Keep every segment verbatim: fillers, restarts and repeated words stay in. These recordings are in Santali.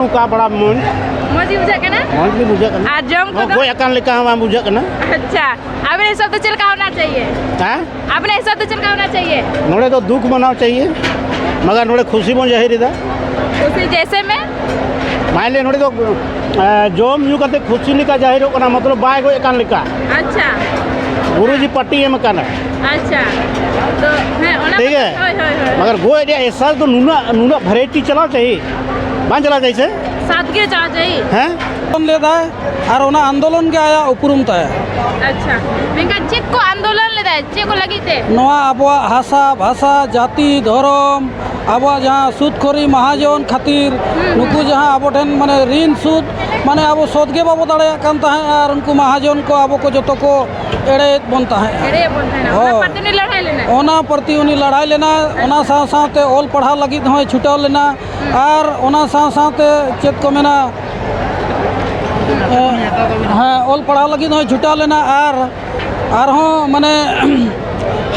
ᱚᱱᱠᱟ ᱵᱟᱲᱟ ᱢᱚᱡᱽ᱾ ᱢᱚᱡᱽ ᱜᱮ ᱵᱩᱡᱷᱟᱹᱜ ᱠᱟᱱᱟ? ᱢᱚᱡᱽ ᱜᱮ ᱵᱩᱡᱷᱟᱹᱜ ᱠᱟᱱᱟ᱾ ᱟᱨ ᱡᱚᱢ ᱦᱚᱸ, ᱠᱚᱫᱚ? ᱜᱚᱡ ᱟᱠᱟᱱ ᱞᱮᱠᱟ ᱦᱚᱸ ᱵᱟᱝ ᱵᱩᱡᱷᱟᱹᱜ ᱠᱟᱱᱟ᱾ ᱟᱪᱪᱷᱟ, ᱟᱵᱮᱱᱟᱜ ᱦᱤᱥᱟᱹᱵ ᱛᱮ ᱪᱮᱫ ᱞᱮᱠᱟ ᱦᱳᱱᱟ ᱪᱟᱦᱤᱭᱮ? ᱦᱮᱸ? ᱟᱵᱮᱱᱟᱜ ᱦᱤᱥᱟᱹᱵ ᱛᱮ ᱪᱮᱫ ᱞᱮᱠᱟ ᱦᱳᱱᱟ ᱪᱟᱦᱤᱭᱮ? ᱱᱚᱰᱮ ᱫᱚ ᱫᱩᱠ ᱢᱟᱱᱟᱣ ᱪᱟᱦᱤᱭᱮ, ᱢᱟᱜᱟᱨ ᱱᱚᱰᱮ ᱠᱷᱩᱥᱤ ᱵᱚᱱ ᱡᱟᱹᱦᱤᱨ ᱮᱫᱟ᱾ ᱠᱷᱩᱥᱤ ᱡᱮᱭᱥᱮ ᱢᱮ? ᱢᱟᱱᱞᱤᱭᱟ ᱱᱚᱰᱮ ᱫᱚ, ᱮ, ᱡᱚᱢ ᱧᱩ ᱠᱟᱛᱮ ᱠᱷᱩᱥᱤ ᱞᱮᱠᱟ ᱡᱟᱹᱦᱤᱨᱚᱜ ᱠᱟᱱᱟ, ᱢᱚᱛᱞᱚᱵ ᱵᱟᱭ ᱜᱚᱡ ᱟᱠᱟᱱ ᱞᱮᱠᱟ᱾ ᱟᱪᱪᱷᱟ᱾ ᱜᱩᱨᱩᱡᱤ ᱯᱟᱴᱤ ᱮᱢ ᱟᱠᱟᱱᱟ᱾ ᱟᱪᱪᱷᱟ᱾ ᱛᱚ, ᱦᱮᱸ, ᱚᱱᱟ ᱴᱷᱤᱠ ᱜᱮ? ᱦᱳᱭ, ᱦᱳᱭ, ᱦᱳᱭ᱾ ᱢᱟᱜᱟᱨ ᱜᱚᱡ ᱨᱮᱭᱟᱜ ᱮᱥᱟᱥ ᱫᱚ ᱱᱩᱱᱟᱹᱜ, ᱱᱩᱱᱟᱹᱜ ᱵᱷᱮᱨᱟᱭᱴᱤ ᱪᱟᱞᱟᱣ ᱪᱟᱦᱤᱭᱮ, ᱵᱟᱝ ᱪᱟᱞᱟᱣ ᱪᱟᱦᱤᱭᱮ ᱥᱮ? ᱥᱟᱛ ᱜᱮ ᱪᱟᱞᱟᱣ ᱪᱟᱦᱤᱭᱮ᱾ ᱦᱮᱸ? ᱟᱱᱫᱳᱞᱚᱱ ᱞᱮᱫᱟᱭ ᱟᱨ ᱚᱱᱟ ᱟᱱᱫᱳᱞᱚᱱ ᱜᱮ ᱟᱭᱟᱜ ᱩᱯᱨᱩᱢ ᱛᱟᱭ᱾ ᱟᱪᱪᱷᱟ, ᱢᱮᱱᱠᱷᱟᱱ ᱪᱮᱫ ᱠᱚ ᱟᱱᱫᱳᱞᱚᱱ ᱞᱮᱫᱟᱭ, ᱪᱮᱫ ᱠᱚ ᱞᱟᱹᱜᱤᱫ ᱛᱮ? ᱱᱚᱣᱟ ᱟᱵᱚᱣᱟᱜ ᱦᱟᱥᱟ, ᱵᱷᱟᱥᱟ, ᱡᱟᱹᱛᱤ, ᱫᱷᱚᱨᱚᱢ, ᱟᱵᱚᱣᱟᱜ ᱡᱟᱦᱟᱸ ᱥᱩᱫ ᱠᱷᱚᱨᱤ ᱢᱟᱦᱟᱡᱚᱱ ᱠᱷᱟᱹᱛᱤᱨ, ᱦᱩᱸ, ᱱᱩᱠᱩ ᱦᱩᱸ᱾ ᱡᱟᱦᱟᱸ ᱟᱵᱚ ᱴᱷᱮᱱ ᱢᱟᱱᱮ ᱨᱤᱱ ᱥᱩᱫ, ᱢᱟᱱᱮ ᱟᱵᱚ ᱥᱚᱫ ᱜᱮ ᱵᱟᱵᱚ ᱫᱟᱲᱮᱭᱟᱜ ᱠᱟᱱ ᱛᱟᱦᱮᱸᱫ ᱟᱨ ᱩᱱᱠᱩ ᱢᱟᱦᱟᱡᱚᱱ ᱠᱚ ᱟᱵᱚ ᱠᱚ ᱡᱚᱛᱚ ᱠᱚ ᱮᱲᱮᱭᱮᱫ ᱵᱚᱱ ᱛᱟᱦᱮᱸᱫ᱾ ᱮᱲᱮᱭᱮᱫ ᱵᱚᱱ ᱛᱟᱦᱮᱸᱱᱟ᱾ ᱚᱱᱟ ᱦᱳᱭ᱾ ᱯᱨᱚᱛᱤ ᱩᱱᱤ ᱞᱟᱹᱲᱦᱟᱹᱭ ᱞᱮᱱᱟᱭ᱾ ᱚᱱᱟ ᱯᱨᱚᱛᱤ ᱩᱱᱤ ᱞᱟᱲᱟᱭ ᱞᱮᱱᱟ᱾ ᱚᱱᱟ ᱥᱟᱶ ᱥᱟᱶᱛᱮ ᱚᱞ ᱯᱟᱲᱦᱟᱣ ᱞᱟᱹᱜᱤᱫ ᱦᱚᱸᱭ ᱪᱷᱩᱴᱟᱹᱣ ᱞᱮᱱᱟ᱾ ᱦᱩᱸ᱾ ᱟᱨ ᱚᱱᱟ ᱥᱟᱶ ᱥᱟᱶᱛᱮ ᱪᱮᱫ ᱠᱚ ᱢᱮᱱᱟ, ᱦᱮᱸ, ᱚᱞ ᱯᱟᱲᱦᱟᱣ ᱞᱟᱹᱜᱤᱫ ᱦᱚᱸᱭ ᱪᱷᱩᱴᱟᱹᱣ ᱞᱮᱱᱟ᱾ ᱟᱨ ᱟᱨᱦᱚᱸ ᱢᱟᱱᱮ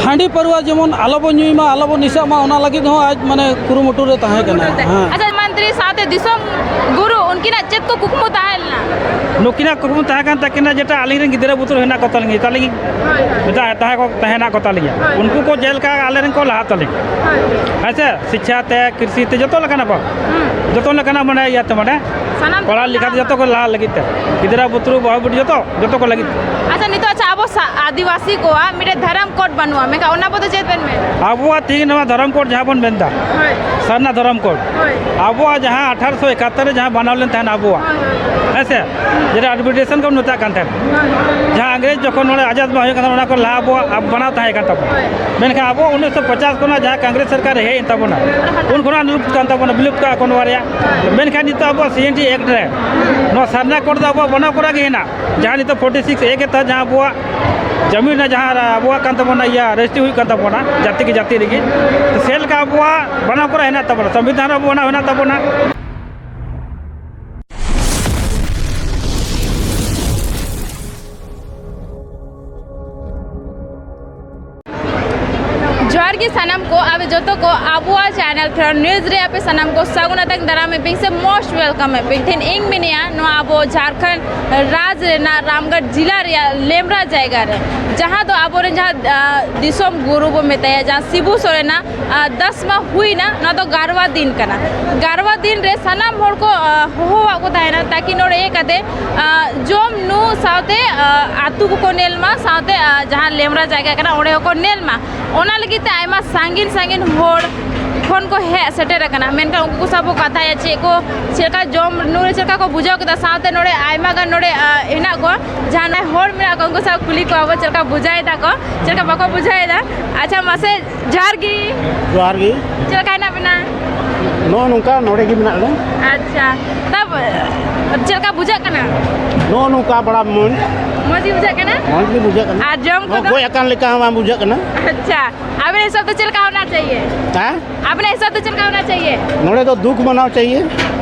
ᱦᱟᱺᱰᱤ ᱯᱟᱹᱨᱣᱟᱹ ᱡᱮᱢᱚᱱ ᱟᱞᱚ ᱵᱚ ᱧᱩᱭ ᱢᱟ, ᱟᱞᱚ ᱵᱚ ᱱᱤᱥᱟᱹᱜ ᱢᱟ, ᱚᱱᱟ ᱞᱟᱹᱜᱤᱫ ᱦᱚᱸ ᱟᱡ ᱢᱟᱱᱮ ᱠᱩᱨᱩᱢᱩᱴᱩ ᱨᱮ ᱛᱟᱦᱮᱸ ᱠᱟᱱᱟ᱾ ᱦᱮᱸ᱾ ᱟᱪᱪᱷᱟ, ᱢᱚᱱᱛᱨᱤ ᱥᱟᱶᱛᱮ ᱫᱤᱥᱚᱢ ᱜᱩᱨᱩ, ᱩᱱᱠᱤᱱᱟᱜ ᱪᱮᱫ ᱠᱚ ᱠᱩᱠᱢᱩ ᱛᱟᱦᱮᱸ ᱞᱮᱱᱟ? ᱱᱩᱠᱤᱱᱟᱜ ᱠᱩᱠᱢᱩ ᱛᱟᱦᱮᱸ ᱠᱟᱱ ᱛᱟᱹᱠᱤᱱᱟ ᱡᱮᱴᱟ ᱟᱹᱞᱤᱧ ᱨᱮᱱ ᱜᱤᱫᱽᱨᱟᱹ ᱵᱩᱛᱩᱨ ᱦᱮᱱᱟᱜ ᱠᱚ ᱛᱟᱹᱞᱤᱧ, ᱛᱟᱹᱞᱤᱧ ᱦᱳᱭ, ᱦᱳᱭ᱾ ᱢᱮᱛᱟ-, ᱛᱟᱦᱮᱸ ᱠᱚ, ᱛᱟᱦᱮᱸ ᱦᱮᱱᱟᱜ ᱠᱚ ᱛᱟᱹᱞᱤᱧᱟ᱾ ᱦᱳᱭ᱾ ᱩᱱᱠᱩ ᱠᱚ ᱡᱮᱞᱮᱠᱟ ᱟᱞᱮ ᱨᱮᱱ ᱠᱚ ᱞᱟᱦᱟ ᱛᱟᱹᱞᱤᱧ᱾ ᱦᱳᱭ᱾ ᱦᱮᱸ ᱥᱮ? ᱥᱤᱪᱪᱷᱟ ᱛᱮ, ᱠᱨᱤᱥᱤ ᱛᱮ, ᱡᱚᱛᱚ ᱞᱮᱠᱟᱱᱟᱜ ᱵᱟ-, ᱦᱩᱸ᱾ ᱡᱚᱛᱚ ᱞᱮᱠᱟᱱᱟᱜ ᱢᱟᱱᱮ ᱤᱭᱟᱹ ᱛᱮ ᱢᱟᱱᱮ ᱥᱟᱱᱟᱢ ᱯᱟᱲᱦᱟᱣ ᱞᱮᱠᱷᱟ ᱛᱮ ᱡᱚᱛᱚ ᱠᱚ ᱞᱟᱦᱟ ᱞᱟᱹᱜᱤᱫ ᱛᱮ᱾ ᱜᱤᱫᱽᱨᱟᱹ ᱵᱩᱛᱨᱩ ᱵᱟᱹᱦᱩ ᱵᱤᱴᱤ ᱡᱚᱛᱚ, ᱡᱚᱛᱚ ᱠᱚ ᱞᱟᱹᱜᱤᱫ᱾ ᱟᱪᱪᱷᱟ, ᱱᱤᱛᱚᱜ ᱟᱪᱪᱷᱟ, ᱟᱵᱚ ᱥᱟ-, ᱟᱹᱫᱤᱵᱟᱹᱥᱤ ᱠᱚᱣᱟᱜ ᱢᱤᱫᱴᱮᱡ ᱫᱷᱚᱨᱚᱢ ᱠᱳᱰ ᱵᱟᱹᱱᱩᱜᱼᱟ, ᱢᱮᱱᱠᱷᱟᱱ ᱚᱱᱟ ᱵᱚᱫᱚᱞ ᱪᱮᱫ ᱵᱮᱱ ᱢᱮᱱ? ᱟᱵᱚᱣᱟᱜ ᱛᱮᱦᱤᱧ ᱱᱚᱣᱟ ᱫᱷᱚᱨᱚᱢ ᱠᱳᱰ ᱡᱟᱦᱟᱸ ᱵᱚᱱ ᱢᱮᱱᱫᱟ, ᱦᱳᱭ᱾ ᱥᱟᱨᱱᱟ ᱫᱷᱚᱨᱚᱢ ᱠᱳᱰ, ᱦᱳᱭ᱾ ᱟᱵᱚᱣᱟᱜ ᱡᱟᱦᱟᱸ ᱟᱴᱷᱟᱨᱚᱥᱚ ᱮᱠᱟᱛᱛᱳᱨ ᱨᱮ ᱡᱟᱦᱟᱸ ᱵᱟᱱᱟᱣ ᱞᱮᱱ ᱛᱟᱦᱮᱱ ᱟᱵᱚᱣᱟᱜ, ᱦᱳᱭ, ᱦᱳᱭ, ᱦᱳᱭ᱾ ᱦᱮᱸ ᱥᱮ? ᱦᱩᱸ᱾ ᱡᱮᱴᱟ ᱟᱰᱢᱤᱱᱤᱥᱴᱨᱮᱥᱚᱱ ᱠᱚ ᱢᱮᱛᱟᱜ ᱠᱟᱱ ᱛᱟᱦᱮᱸᱱ, ᱦᱳᱭ, ᱦᱳᱭ᱾ ᱡᱟᱦᱟᱸ ᱤᱝᱨᱮᱡᱽ ᱡᱚᱠᱷᱚᱱ ᱱᱚᱰᱮ ᱟᱡᱟᱫ ᱵᱟᱝ ᱦᱩᱭ ᱠᱟᱱ ᱛᱟᱵᱚᱱᱟ, ᱚᱱᱟ ᱠᱚ ᱞᱟᱦᱟ ᱟᱵᱚᱣᱟᱜ ᱵᱟᱱᱟᱣ ᱛᱟᱦᱮᱸ ᱠᱟᱱ ᱛᱟᱵᱚᱱᱟ᱾ ᱦᱳᱭ᱾ ᱢᱮᱱᱠᱷᱟᱱ ᱟᱵᱚ ᱩᱱᱤᱥᱥᱚ ᱯᱚᱪᱟᱥ ᱠᱷᱚᱱᱟᱜ ᱡᱟᱦᱟᱸ ᱠᱚᱝᱜᱨᱮᱥ ᱥᱚᱨᱠᱟᱨ ᱦᱮᱡ ᱮᱱ ᱛᱟᱵᱚᱱᱟ, ᱩᱱ ᱠᱷᱚᱱᱟᱜ ᱞᱩᱯᱛ ᱠᱟᱱ ᱛᱟᱵᱚᱱᱟ, ᱵᱤᱞᱩᱯᱛ ᱠᱟᱜᱼᱟ ᱠᱚ ᱱᱚᱣᱟ ᱨᱮᱭᱟᱜ᱾ ᱢᱮᱱᱠᱷᱟᱱ ᱱᱤᱛᱚᱜ ᱟᱵᱚᱣᱟᱜ ᱥᱤ ᱮᱱ ᱴᱤ ᱮᱠᱴ ᱨᱮ ᱱᱚᱣᱟ ᱥᱟᱨᱱᱟ ᱠᱳᱰ ᱫᱚ ᱟᱵᱚᱣᱟᱜ ᱵᱟᱱᱟᱣ ᱠᱚᱨᱟ ᱜᱮ ᱦᱮᱱᱟᱜ, ᱡᱟᱦᱟᱸ ᱱᱤᱛᱚᱜ ᱯᱷᱳᱨᱴᱤ ᱥᱤᱠᱥ ᱮ ᱠᱮ ᱛᱟᱦᱮᱸᱫ, ᱡᱟᱦᱟᱸ ᱟᱵᱚᱣᱟᱜ ᱡᱟᱹᱢᱤᱱ ᱨᱮᱱᱟᱜ ᱡᱟᱦᱟᱸ ᱟᱵᱚᱣᱟᱜ ᱠᱟᱱ ᱛᱟᱵᱚᱱᱟ, ᱤᱭᱟᱹ ᱨᱮᱡᱤᱥᱴᱨᱤ ᱦᱩᱭᱩᱜ ᱠᱟᱱ ᱛᱟᱵᱚᱱᱟ ᱡᱟᱹᱛᱤ ᱠᱤ ᱡᱟᱹᱛᱤ ᱨᱮᱜᱮ, ᱥᱮ ᱞᱮᱠᱟ ᱟᱵᱚᱣᱟᱜ ᱵᱟᱱᱟᱣ ᱠᱚᱨᱟ ᱦᱮᱱᱟᱜ ᱛᱟᱵᱚᱱᱟ, ᱥᱚᱝᱵᱤᱫᱷᱟᱱ ᱨᱮ ᱟᱵᱚ ᱵᱟᱱᱟᱣ ᱦᱮᱱᱟᱜ ᱛᱟᱵᱚᱱᱟ᱾ ᱡᱚᱦᱟᱨ ᱜᱮ ᱥᱟᱱᱟᱢ ᱠᱚ, ᱟᱵᱮ ᱡᱚᱛᱚ ᱠᱚ ᱟᱵᱚᱣᱟᱜ ᱪᱮᱱᱮᱞ ᱠᱷᱮᱞᱳᱰ ᱱᱤᱭᱩᱡᱽ ᱨᱮ ᱟᱯᱮ ᱥᱟᱱᱟᱢ ᱠᱚ ᱥᱟᱹᱜᱩᱱ ᱟᱛᱟᱝ ᱫᱟᱨᱟᱢ ᱮᱫ ᱯᱮ ᱥᱮ most welcome ᱮᱫ ᱯᱮ᱾ ᱛᱮᱦᱮᱧ ᱤᱧ ᱢᱮᱱᱮᱜᱼᱟ ᱱᱚᱣᱟ ᱟᱵᱚ ᱡᱷᱟᱲᱠᱷᱚᱸᱰ ᱨᱟᱡᱽ ᱨᱮᱱᱟᱜ ᱨᱟᱢᱜᱚᱲ ᱡᱤᱞᱟ ᱨᱮᱭᱟᱜ ᱞᱮᱢᱨᱟ ᱡᱟᱭᱜᱟ ᱨᱮ, ᱡᱟᱦᱟᱸ ᱫᱚ ᱟᱵᱚᱨᱮᱱ ᱡᱟᱦᱟᱸ, ᱟ, ᱫᱤᱥᱚᱢ ᱜᱩᱨᱩ ᱵᱚ ᱢᱮᱛᱟᱭᱟ, ᱡᱟᱦᱟᱸ ᱥᱤᱵᱩ ᱥᱚᱨᱮᱱᱟᱜ, ᱟ, ᱫᱟᱥᱢᱟ ᱦᱩᱭᱱᱟ᱾ ᱱᱚᱣᱟ ᱫᱚ ᱜᱟᱨᱣᱟ ᱫᱤᱱ ᱠᱟᱱᱟ᱾ ᱜᱟᱨᱣᱟ ᱫᱤᱱ ᱨᱮ ᱥᱟᱱᱟᱢ ᱦᱚᱲ ᱠᱚ, ᱟ, ᱦᱚᱦᱚᱣᱟᱜ ᱠᱚ ᱛᱟᱦᱮᱱᱟ ᱛᱟᱠᱤ ᱱᱚᱰᱮ ᱦᱮᱡ ᱠᱟᱛᱮ, ᱟ, ᱡᱚᱢ ᱧᱩ ᱥᱟᱶᱛᱮ, ᱟ, ᱟᱹᱛᱩ ᱠᱚᱠᱚ ᱧᱮᱞ ᱢᱟ, ᱥᱟᱶᱛᱮ, ᱟ, ᱡᱟᱦᱟᱸ ᱞᱮᱢᱨᱟ ᱡᱟᱭᱜᱟ ᱠᱟᱱᱟ ᱚᱸᱰᱮ ᱦᱚᱸᱠᱚ ᱧᱮᱞ ᱢᱟ᱾ ᱚᱱᱟ ᱞᱟᱹᱜᱤᱫ ᱛᱮ ᱟᱭᱢᱟ ᱥᱟᱺᱜᱤᱧ ᱥᱟᱺᱜᱤᱧ ᱦᱚᱲ ᱠᱷᱚᱱ ᱠᱚ ᱦᱮᱡ ᱥᱮᱴᱮᱨ ᱟᱠᱟᱱᱟ᱾ ᱢᱮᱱᱠᱷᱟᱱ ᱩᱱᱠᱩ ᱠᱚ ᱥᱟᱶ ᱵᱚ ᱠᱟᱛᱷᱟᱭᱟ, ᱪᱮᱫ ᱠᱚ, ᱪᱮᱫ ᱞᱮᱠᱟ ᱡᱚᱢ ᱧᱩ ᱨᱮ ᱪᱮᱫ ᱞᱮᱠᱟ ᱠᱚ ᱵᱩᱡᱷᱟᱹᱣ ᱠᱮᱫᱟ᱾ ᱥᱟᱶᱛᱮ ᱱᱚᱰᱮ ᱟᱭᱢᱟ ᱜᱟᱱ ᱱᱚᱰᱮ, ᱟ, ᱦᱮᱱᱟᱜ ᱠᱚᱣᱟ, ᱡᱟᱦᱟᱸᱭ ᱦᱚᱲ ᱢᱮᱱᱟᱜ ᱠᱚᱣᱟ, ᱩᱱᱠᱩ ᱥᱟᱶ ᱠᱩᱞᱤ ᱠᱚᱣᱟ ᱵᱚ, ᱪᱮᱫ ᱞᱮᱠᱟ ᱵᱩᱡᱷᱟᱹᱣ ᱮᱫᱟ ᱠᱚ, ᱪᱮᱫ ᱞᱮᱠᱟ ᱵᱟᱠᱚ ᱵᱩᱡᱷᱟᱹᱣ ᱮᱫᱟ᱾ ᱟᱪᱪᱷᱟ, ᱢᱟᱥᱮ ᱡᱚᱦᱟᱨ ᱜᱮ᱾ ᱡᱚᱦᱟᱨ ᱜᱮ᱾ ᱪᱮᱫ ᱞᱮᱠᱟ ᱦᱮᱱᱟᱜ ᱵᱮᱱᱟ? ᱱᱚᱜᱼᱚ ᱱᱚᱝᱠᱟ ᱱᱚᱰᱮ ᱜᱮ ᱢᱮᱱᱟᱜ ᱞᱮ᱾ ᱟᱪᱪᱷᱟ, ᱛᱟᱵ-, ᱪᱮᱫ ᱞᱮᱠᱟ ᱵᱩᱡᱷᱟᱹᱜ ᱠᱟᱱᱟ? ᱱᱚᱜᱼᱚ ᱱᱚᱝᱠᱟ ᱵᱟᱲᱟ ᱢᱚᱡᱽ᱾ ᱢᱚᱡᱽ ᱜᱮ ᱵᱩᱡᱷᱟᱹᱜ ᱠᱟᱱᱟ? ᱢᱚᱡᱽ ᱜᱮ ᱵᱩᱡᱷᱟᱹᱜ ᱠᱟᱱᱟ᱾ ᱟᱨ ᱡᱚᱢ ᱱᱚᱣᱟ ᱠᱚᱫᱚ? ᱜᱚᱡ ᱟᱠᱟᱱ ᱞᱮᱠᱟ ᱦᱚᱸ ᱵᱟᱝ ᱵᱩᱡᱷᱟᱹᱜ ᱠᱟᱱᱟ᱾ ᱟᱪᱪᱷᱟ, ᱟᱵᱮᱱᱟᱜ ᱦᱤᱥᱟᱹᱵ ᱛᱮ ᱪᱮᱫ ᱞᱮᱠᱟ ᱦᱳᱱᱟ ᱪᱟᱦᱤᱭᱮ? ᱦᱮᱸ? ᱟᱵᱮᱱᱟᱜ ᱦᱤᱥᱟᱹᱵ ᱛᱮ ᱪᱮᱫ ᱞᱮᱠᱟ ᱦᱳᱱᱟ ᱪᱟᱦᱤᱭᱮ? ᱱᱚᱰᱮ ᱫᱚ ᱫᱩᱠ ᱢᱟᱱᱟᱣ ᱪᱟᱦᱤᱭᱮ,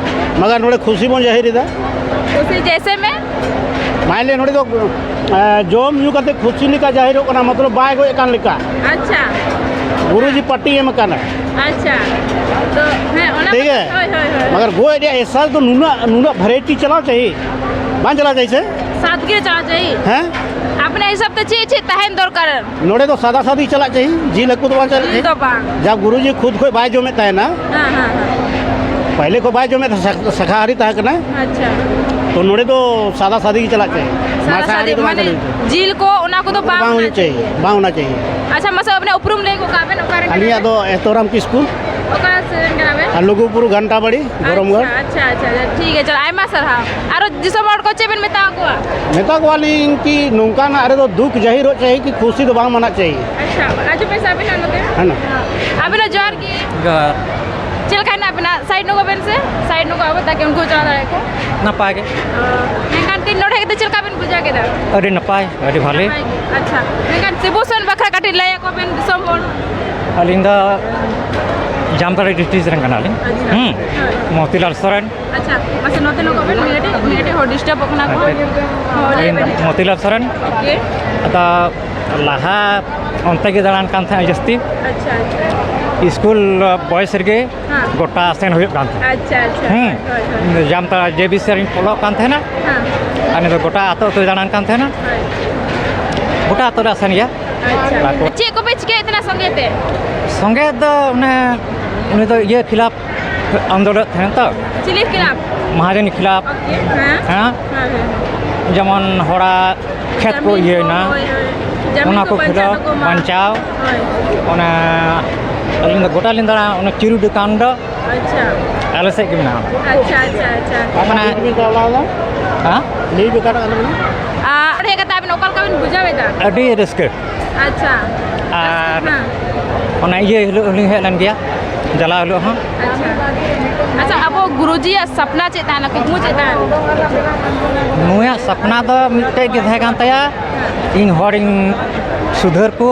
ᱢᱟᱜᱟᱨ ᱱᱚᱰᱮ ᱠᱷᱩᱥᱤ ᱵᱚᱱ ᱡᱟᱹᱦᱤᱨ ᱮᱫᱟ᱾ ᱠᱷᱩᱥᱤ ᱡᱮᱭᱥᱮ ᱢᱮ? ᱢᱟᱱᱞᱤᱭᱟ ᱱᱚᱰᱮ ᱫᱚ, ᱮ, ᱡᱚᱢ ᱧᱩ ᱠᱟᱛᱮ ᱠᱷᱩᱥᱤ ᱞᱮᱠᱟ ᱡᱟᱹᱦᱤᱨᱚᱜ ᱠᱟᱱᱟ, ᱢᱚᱛᱞᱚᱵ ᱵᱟᱭ ᱜᱚᱡ ᱟᱠᱟᱱ ᱞᱮᱠᱟ᱾ ᱟᱪᱪᱷᱟ᱾ ᱜᱩᱨᱩᱡᱤ ᱯᱟᱴᱤ ᱮᱢ ᱟᱠᱟᱱᱟ᱾ ᱟᱪᱪᱷᱟ᱾ ᱛᱚ, ᱦᱮᱸ, ᱚᱱᱟ ᱴᱷᱤᱠ ᱜᱮᱭᱟ? ᱦᱳᱭ, ᱦᱳᱭ, ᱦᱳᱭ᱾ ᱢᱟᱜᱟᱨ ᱜᱚᱡ ᱨᱮᱭᱟᱜ ᱮᱥᱟᱥ ᱫᱚ ᱱᱩᱱᱟᱹᱜ, ᱱᱩᱱᱟᱹᱜ ᱵᱷᱮᱨᱟᱭᱴᱤ ᱪᱟᱞᱟᱣ ᱪᱟᱹᱦᱤ, ᱵᱟᱝ ᱪᱟᱞᱟᱣ ᱪᱟᱹᱦᱤ ᱥᱮ? ᱥᱟᱛ ᱜᱮ ᱪᱟᱞᱟᱣ ᱪᱟᱹᱦᱤ᱾ ᱦᱮᱸ? ᱟᱵᱮᱱᱟᱜ ᱦᱤᱥᱟᱹᱵ ᱛᱮ ᱪᱮᱫ ᱪᱮᱫ ᱛᱟᱦᱮᱱ ᱫᱚᱨᱠᱟᱨ? ᱱᱚᱰᱮ ᱫᱚ ᱥᱟᱫᱟ ᱥᱟᱫᱤ ᱪᱟᱞᱟᱜ ᱪᱟᱹᱦᱤ, ᱡᱤᱞ ᱦᱟᱹᱠᱩ ᱫᱚ ᱵᱟᱝ ᱪᱟᱞᱟᱜ ᱡᱤᱞ ᱪᱟᱹᱦᱤ᱾ ᱫᱚ ᱵᱟᱝ᱾ ᱡᱟ ᱜᱩᱨᱩᱡᱤ ᱠᱷᱩᱫ ᱠᱷᱚᱡ ᱵᱟᱭ ᱡᱚᱢᱮᱫ ᱛᱟᱦᱮᱱᱟ᱾ ᱦᱮᱸ, ᱦᱮᱸ, ᱦᱮᱸ᱾ ᱯᱟᱦᱞᱮ ᱠᱷᱚᱡ ᱵᱟᱭ ᱡᱚᱢᱮᱫ ᱛᱟᱦᱮᱸ, ᱥᱟ-, ᱥᱟᱠᱟᱦᱟᱨᱤ ᱛᱟᱦᱮᱸ ᱠᱟᱱᱟ᱾ ᱟᱪᱪᱷᱟ᱾ ᱛᱚ ᱱᱚᱰᱮ ᱫᱚ ᱥᱟᱫᱟ ᱥᱟᱫᱤ ᱜᱮ ᱪᱟᱞᱟᱜ ᱪᱟᱹᱦᱤ᱾ ᱥᱟᱫᱟ ᱢᱟᱸᱥᱟᱦᱟᱨᱤ ᱥᱟᱫᱤ ᱫᱚ ᱵᱟᱝ ᱢᱟᱱᱮ ᱪᱟᱞᱟᱜ ᱪᱟᱹᱦᱤ᱾ ᱡᱤᱞ ᱠᱚ ᱚᱱᱟ ᱠᱚᱫᱚ ᱵᱟᱝ ᱵᱟᱝ ᱦᱳᱱᱟ ᱦᱳᱱᱟ ᱪᱟᱹᱦᱤ, ᱪᱟᱹᱦᱤ᱾ ᱵᱟᱝ ᱦᱳᱱᱟ ᱪᱟᱹᱦᱤ᱾ ᱟᱪᱪᱷᱟ, ᱢᱟᱥᱮ ᱟᱵᱮᱱᱟᱜ ᱩᱯᱨᱩᱢ ᱞᱟᱹᱭ ᱜᱚᱫ ᱠᱟᱜ ᱵᱮᱱ, ᱚᱠᱟ ᱨᱮᱱ ᱠᱟᱱᱟ ᱟᱹᱞᱤᱧᱟᱜ ᱵᱮᱱ? ᱫᱚ ᱮᱛᱚᱨᱟᱢ ᱠᱤᱥᱠᱩ᱾ ᱚᱠᱟ ᱥᱮᱫ ᱨᱮᱱ ᱠᱟᱱᱟ ᱵᱮᱱ? ᱟᱨ ᱞᱩᱜᱩᱵᱩᱨᱩ ᱜᱷᱟᱱᱴᱟᱵᱟᱲᱤ, ᱜᱚᱨᱚᱢᱜᱚᱲ᱾ ᱟᱪᱪᱷᱟ, ᱟᱪᱪᱷᱟ, ᱟᱪᱪᱷᱟ, ᱴᱷᱤᱠ ᱜᱮᱭᱟ, ᱪᱚᱞᱚ, ᱟᱭᱢᱟ ᱥᱟᱨᱦᱟᱣ᱾ ᱟᱨᱚ ᱫᱤᱥᱚᱢ ᱦᱚᱲ ᱠᱚ ᱪᱮᱫ ᱵᱮᱱ ᱢᱮᱛᱟ ᱠᱚᱣᱟ? ᱢᱮᱛᱟ ᱠᱚᱣᱟᱞᱤᱧ ᱠᱤ ᱱᱚᱝᱠᱟᱱᱟᱜ ᱨᱮᱫᱚ ᱫᱩᱠ ᱡᱟᱹᱦᱤᱨᱚᱜ ᱪᱟᱹᱦᱤ, ᱠᱤ ᱠᱷᱩᱥᱤ ᱫᱚ ᱵᱟᱝ ᱢᱟᱱᱟᱜ ᱪᱟᱹᱦᱤ᱾ ᱟᱪᱪᱷᱟ, ᱦᱤᱡᱩᱜ ᱯᱮ ᱥᱮ ᱟᱵᱮᱱᱟᱜ ᱱᱚᱛᱮ᱾ ᱦᱮᱸ᱾ ᱟᱵᱮᱱᱟᱜ ᱡᱚᱦᱟᱨ ᱜᱮ᱾ ᱡᱚᱦᱟᱨ᱾ ᱪᱮᱫ ᱞᱮᱠᱟ ᱦᱮᱱᱟᱜ ᱵᱮᱱᱟ? ᱥᱟᱭᱤᱰ ᱧᱚᱜᱚᱜ ᱵᱮᱱ ᱥᱮ, ᱥᱟᱭᱤᱰ ᱧᱚᱜᱚᱜ ᱟᱵᱚ, ᱛᱟᱠᱤ ᱩᱱᱠᱩ ᱪᱟᱞᱟᱣ ᱫᱟᱲᱮᱭᱟᱜᱼᱟ ᱠᱚ᱾ ᱱᱟᱯᱟᱭ ᱜᱮ᱾ ᱚ, ᱢᱮᱱᱠᱷᱟᱱ ᱛᱤᱱ ᱱᱚᱰᱮ ᱦᱮᱡ ᱠᱟᱛᱮ ᱪᱮᱫ ᱞᱮᱠᱟ ᱵᱮᱱ ᱵᱩᱡᱷᱟᱹᱣ ᱠᱮᱫᱟ? ᱟᱹᱰᱤ ᱱᱟᱯᱟᱭ, ᱟᱹᱰᱤ ᱵᱷᱟᱞᱮ᱾ ᱱᱟᱯᱟᱭ ᱜᱮ᱾ ᱟᱪᱪᱷᱟ, ᱢᱮᱱᱠᱷᱟᱱ ᱥᱤᱵᱩ ᱥᱚᱨᱮᱱ ᱵᱟᱠᱷᱨᱟ ᱠᱟᱹᱴᱤᱡ ᱞᱟᱹᱭ ᱟᱠᱚ ᱵᱮᱱ ᱫᱤᱥᱚᱢ ᱦᱚᱲ᱾ ᱟᱹᱞᱤᱧ ᱫᱚ ᱡᱟᱢᱛᱟᱲᱟ ᱰᱤᱥᱴᱨᱤᱠᱴ ᱨᱮᱱ ᱠᱟᱱᱟᱞᱤᱧ᱾ ᱟᱪᱪᱷᱟ᱾ ᱦᱩᱸ᱾ ᱦᱳᱭ᱾ ᱢᱚᱛᱤᱞᱟᱞ ᱥᱚᱨᱮᱱ᱾ ᱟᱪᱪᱷᱟ, ᱢᱟᱥᱮ ᱱᱚᱛᱮ ᱧᱚᱜᱚᱜ ᱵᱮᱱ, ᱢᱤᱫ ᱠᱟᱹᱴᱤᱡ, ᱢᱤᱫ ᱠᱟᱹᱴᱤᱡ ᱦᱚᱲ ᱰᱤᱥᱴᱟᱵᱚᱜ ᱠᱟᱱᱟ ᱠᱚ᱾ ᱦᱳᱭ, ᱞᱟᱹᱭ ᱟᱹᱞᱤᱧ ᱵᱮᱱ᱾ ᱫᱚ ᱢᱚᱛᱤᱞᱟᱞ ᱥᱚᱨᱮᱱ᱾ ᱳᱠᱮ᱾ ᱟᱫᱚ ᱞᱟᱦᱟ ᱚᱱᱛᱮ ᱜᱮ ᱫᱟᱬᱟᱱ ᱠᱟᱱ ᱛᱟᱦᱮᱸᱫ ᱡᱟᱹᱥᱛᱤ᱾ ᱟᱪᱪᱷᱟ, ᱟᱪᱪᱷᱟ᱾ ᱥᱠᱩᱞ ᱵᱚᱭᱮᱥ ᱨᱮᱜᱮ ᱦᱮᱸ᱾ ᱜᱚᱴᱟ ᱥᱮᱱ ᱦᱩᱭᱩᱜ ᱠᱟᱱ ᱛᱟᱦᱮᱸᱫ᱾ ᱟᱪᱪᱷᱟ, ᱟᱪᱪᱷᱟ᱾ ᱦᱩᱸ᱾ ᱦᱳᱭ, ᱦᱳᱭ, ᱦᱳᱭ᱾ ᱡᱟᱢᱛᱟᱲᱟ ᱡᱮ ᱵᱤ ᱥᱤ ᱨᱤᱧ ᱚᱞᱚᱜ ᱠᱟᱱ ᱛᱟᱦᱮᱱᱟ᱾ ᱦᱮᱸ᱾ ᱟᱨ ᱱᱤᱛᱚᱜ ᱜᱚᱴᱟ ᱟᱹᱛᱩ ᱟᱹᱛᱩ ᱫᱟᱬᱟᱱ ᱠᱟᱱ ᱛᱟᱦᱮᱱᱟ᱾ ᱦᱳᱭ᱾ ᱜᱚᱴᱟ ᱟᱹᱛᱩ ᱨᱮ ᱟᱥᱮᱱ ᱜᱮᱭᱟ᱾ ᱟᱪᱪᱷᱟ᱾ ᱟᱨ ᱠᱚ- ᱪᱮᱫ ᱠᱚᱯᱮ ᱪᱤᱠᱟᱹᱭᱮᱫ ᱛᱟᱦᱮᱱᱟ ᱥᱚᱸᱜᱮ ᱛᱮ? ᱥᱚᱸᱜᱮ ᱫᱚ ᱚᱱᱮ ᱩᱱᱤ ᱫᱚ ᱤᱭᱟᱹ ᱠᱷᱤᱞᱟᱯ ᱟᱱᱫᱳᱞᱚᱱ ᱛᱟᱦᱮᱱ ᱛᱚ᱾ ᱪᱤᱞᱤ ᱠᱷᱤᱞᱟᱯ? ᱢᱟᱦᱟᱡᱚᱱᱤ ᱠᱷᱤᱞᱟᱯ᱾ ᱳᱠᱮ, ᱦᱮᱸ᱾ ᱦᱮᱸ? ᱦᱮᱸ, ᱦᱮᱸ᱾ ᱡᱮᱢᱚᱱ ᱦᱚᱲᱟᱜ ᱠᱷᱮᱛ ᱠᱚ ᱡᱟᱢᱤᱱ ᱤᱭᱟᱹᱭᱮᱱᱟ, ᱠᱚ, ᱦᱳᱭ, ᱦᱳᱭ᱾ ᱡᱟᱢᱤᱱ ᱚᱱᱟ ᱠᱚ ᱠᱚ ᱵᱟᱧᱪᱟᱣ ᱠᱷᱤᱞᱟᱯ ᱛᱟᱠᱚ ᱢᱟ᱾ ᱵᱟᱧᱪᱟᱣ᱾ ᱦᱳᱭ᱾ ᱚᱱᱟ ᱟᱹᱞᱤᱧ ᱫᱚ ᱜᱚᱴᱟ ᱞᱤᱧ ᱫᱟᱬᱟ, ᱚᱱᱟ ᱪᱤᱨᱩᱰᱤ ᱠᱟᱱᱰ ᱟᱪᱪᱷᱟ᱾ ᱟᱞᱮ ᱥᱮᱫ ᱜᱮ ᱢᱮᱱᱟᱜᱼᱟ᱾ ᱟᱪᱪᱷᱟ, ᱟᱪᱪᱷᱟ, ᱟᱪᱪᱷᱟ᱾ ᱢᱟᱱᱮ ᱦᱮᱸ? ᱟᱨ ᱚᱸᱰᱮ ᱦᱮᱡ ᱠᱟᱛᱮ ᱟᱵᱤᱱ ᱚᱠᱟ ᱞᱮᱠᱟ ᱵᱤᱱ ᱵᱩᱡᱷᱟᱹᱣ ᱮᱫᱟ? ᱟᱹᱰᱤ ᱨᱟᱹᱥᱠᱟᱹ᱾ ᱟᱪᱪᱷᱟ᱾ ᱟᱨ ᱦᱮᱸ᱾ ᱚᱱᱟ ᱤᱭᱟᱹ ᱦᱤᱞᱳᱜ ᱦᱚᱸᱞᱤᱧ ᱦᱮᱡ ᱞᱮᱱ ᱜᱮᱭᱟ, ᱪᱟᱞᱟᱣ ᱦᱤᱞᱳᱜ ᱦᱚᱸ᱾ ᱟᱪᱪᱷᱟ᱾ ᱟᱪᱪᱷᱟ, ᱟᱵᱚ ᱜᱩᱨᱩᱡᱤᱭᱟᱜ ᱥᱟᱯᱱᱟ ᱪᱮᱫ ᱛᱟᱦᱮᱱᱟ, ᱠᱩᱠᱢᱩ ᱪᱮᱫ ᱛᱟᱦᱮᱱᱟ? ᱱᱩᱭᱟᱜ ᱥᱟᱯᱱᱟ ᱫᱚ ᱢᱤᱫᱴᱮᱡ ᱜᱮ ᱛᱟᱦᱮᱸ ᱠᱟᱱ ᱛᱟᱭᱟ, ᱤᱧ ᱦᱚᱲᱤᱧ ᱥᱩᱫᱷᱟᱹᱨ ᱠᱚ,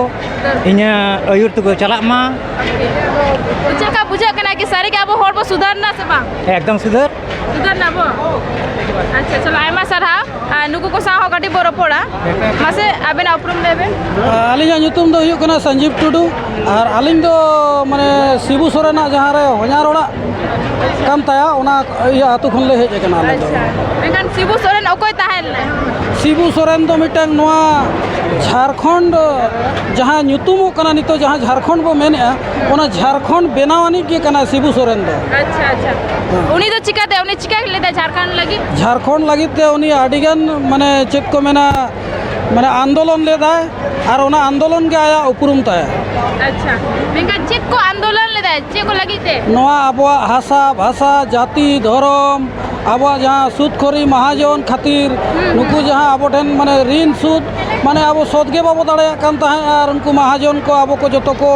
ᱤᱧᱟᱹᱜ ᱟᱹᱭᱩᱨ ᱛᱮᱠᱚ ᱪᱟᱞᱟᱜ ᱢᱟ᱾ ᱪᱮᱫ ᱞᱮᱠᱟ ᱵᱩᱡᱷᱟᱹᱜ ᱠᱟᱱᱟ ᱠᱤ ᱥᱟᱹᱨᱤ ᱜᱮ ᱟᱵᱚ ᱦᱚᱲ ᱵᱚ ᱥᱩᱫᱷᱟᱹᱨ ᱮᱱᱟ ᱥᱮ ᱵᱟᱝ? ᱮᱠᱫᱚᱢ ᱥᱩᱫᱷᱟᱹᱨ᱾ ᱥᱩᱫᱷᱟᱹᱨ ᱱᱟᱵᱚ? ᱟᱪᱪᱷᱟ, ᱪᱚᱞᱚ, ᱟᱭᱢᱟ ᱥᱟᱨᱦᱟᱣ᱾ ᱟᱨ ᱱᱩᱠᱩ ᱠᱚ ᱥᱟᱶ ᱦᱚᱸ ᱠᱟᱹᱴᱤᱡ ᱵᱚ ᱨᱚᱯᱚᱲᱟ᱾ ᱢᱟᱥᱮ, ᱟᱵᱮᱱᱟᱜ ᱩᱯᱨᱩᱢ ᱞᱟᱹᱭ ᱵᱮᱱ᱾ ᱟᱹᱞᱤᱧᱟᱜ ᱧᱩᱛᱩᱢ ᱫᱚ ᱦᱩᱭᱩᱜ ᱠᱟᱱᱟ ᱥᱚᱧᱡᱤᱵᱽ ᱴᱩᱰᱩ, ᱟᱨ ᱟᱹᱞᱤᱧ ᱫᱚ, ᱢᱟᱱᱮ, ᱥᱤᱵᱩ ᱥᱚᱨᱮᱱᱟᱜ ᱡᱟᱦᱟᱸ ᱨᱮ ᱦᱚᱧᱦᱟᱨ ᱚᱲᱟᱜ ᱠᱟᱱ ᱛᱟᱭᱟ, ᱚᱱᱟ ᱤᱭᱟᱹ ᱟᱹᱛᱩ ᱠᱷᱚᱱ ᱞᱮ ᱦᱮᱡ ᱟᱠᱟᱱᱟ ᱟᱞᱮ ᱫᱚ᱾ ᱟᱪᱪᱷᱟ, ᱢᱮᱱᱠᱷᱟᱱ ᱥᱤᱵᱩ ᱥᱚᱨᱮᱱ ᱚᱠᱚᱭ ᱛᱟᱦᱮᱸ ᱞᱮᱱᱟᱭ? ᱥᱤᱵᱩ ᱥᱚᱨᱮᱱ ᱫᱚ ᱢᱤᱫᱴᱟᱝ ᱱᱚᱣᱟ ᱡᱷᱟᱲᱠᱷᱚᱸᱰ, ᱡᱟᱦᱟᱸ ᱧᱩᱛᱩᱢᱚᱜ ᱠᱟᱱᱟ ᱱᱤᱛᱚᱜ, ᱡᱟᱦᱟᱸ ᱡᱷᱟᱲᱠᱷᱚᱸᱰ ᱵᱚ ᱢᱮᱱᱮᱫᱼᱟ, ᱚᱱᱟ ᱡᱷᱟᱲᱠᱷᱚᱸᱰ ᱵᱮᱱᱟᱣ ᱟᱹᱱᱤᱡ ᱜᱮ ᱠᱟᱱᱟᱭ ᱥᱤᱵᱩ ᱥᱚᱨᱮᱱ ᱫᱚ᱾ ᱟᱪᱪᱷᱟ, ᱟᱪᱪᱷᱟ᱾ ᱦᱮᱸ᱾ ᱩᱱᱤ ᱫᱚ ᱪᱤᱠᱟᱹᱛᱮ, ᱩᱱᱤ ᱪᱤᱠᱟᱹ ᱞᱮᱫᱟ ᱡᱷᱟᱲᱠᱷᱚᱸᱰ ᱞᱟᱹᱜᱤᱫ? ᱡᱷᱟᱲᱠᱷᱚᱸᱰ ᱞᱟᱹᱜᱤᱫ ᱛᱮ ᱩᱱᱤ ᱟᱹᱰᱤᱜᱟᱱ, ᱢᱟᱱᱮ, ᱪᱮᱫ ᱠᱚ ᱢᱮᱱᱟ, ᱢᱟᱱᱮ, ᱟᱱᱫᱳᱞᱚᱱ ᱞᱮᱫᱟᱭ, ᱟᱨ ᱚᱱᱟ ᱟᱱᱫᱳᱞᱚᱱ ᱜᱮ ᱟᱭᱟᱜ ᱩᱯᱨᱩᱢ ᱛᱟᱭ᱾ ᱟᱪᱪᱷᱟ, ᱢᱮᱱᱠᱷᱟᱱ ᱪᱮᱫ ᱠᱚ ᱟᱱᱫᱳᱞᱚᱱ ᱞᱮᱫᱟᱭ, ᱪᱮᱫ ᱠᱚ ᱞᱟᱹᱜᱤᱫ ᱛᱮ? ᱱᱚᱣᱟ ᱟᱵᱚᱣᱟᱜ ᱦᱟᱥᱟ, ᱵᱷᱟᱥᱟ, ᱡᱟᱹᱛᱤ, ᱫᱷᱚᱨᱚᱢ, ᱟᱵᱚᱣᱟᱜ ᱡᱟᱦᱟᱸ ᱥᱩᱫᱽ ᱠᱷᱚᱨᱤ ᱢᱟᱦᱟᱡᱚᱱ ᱠᱷᱟᱹᱛᱤᱨ, ᱦᱩᱸ, ᱱᱩᱠᱩ ᱦᱩᱸ᱾ ᱡᱟᱦᱟᱸ ᱟᱵᱚ ᱴᱷᱮᱱ, ᱢᱟᱱᱮ, ᱨᱤᱱ ᱥᱩᱫᱽ, ᱢᱟᱱᱮ, ᱟᱵᱚ ᱥᱚᱛ ᱜᱮ ᱵᱟᱵᱚ ᱫᱟᱲᱮᱭᱟᱜ ᱠᱟᱱ ᱛᱟᱦᱮᱸᱫ, ᱟᱨ ᱩᱱᱠᱩ ᱢᱟᱦᱟᱡᱚᱱ ᱠᱚ ᱟᱵᱚ ᱠᱚ ᱡᱚᱛᱚ ᱠᱚ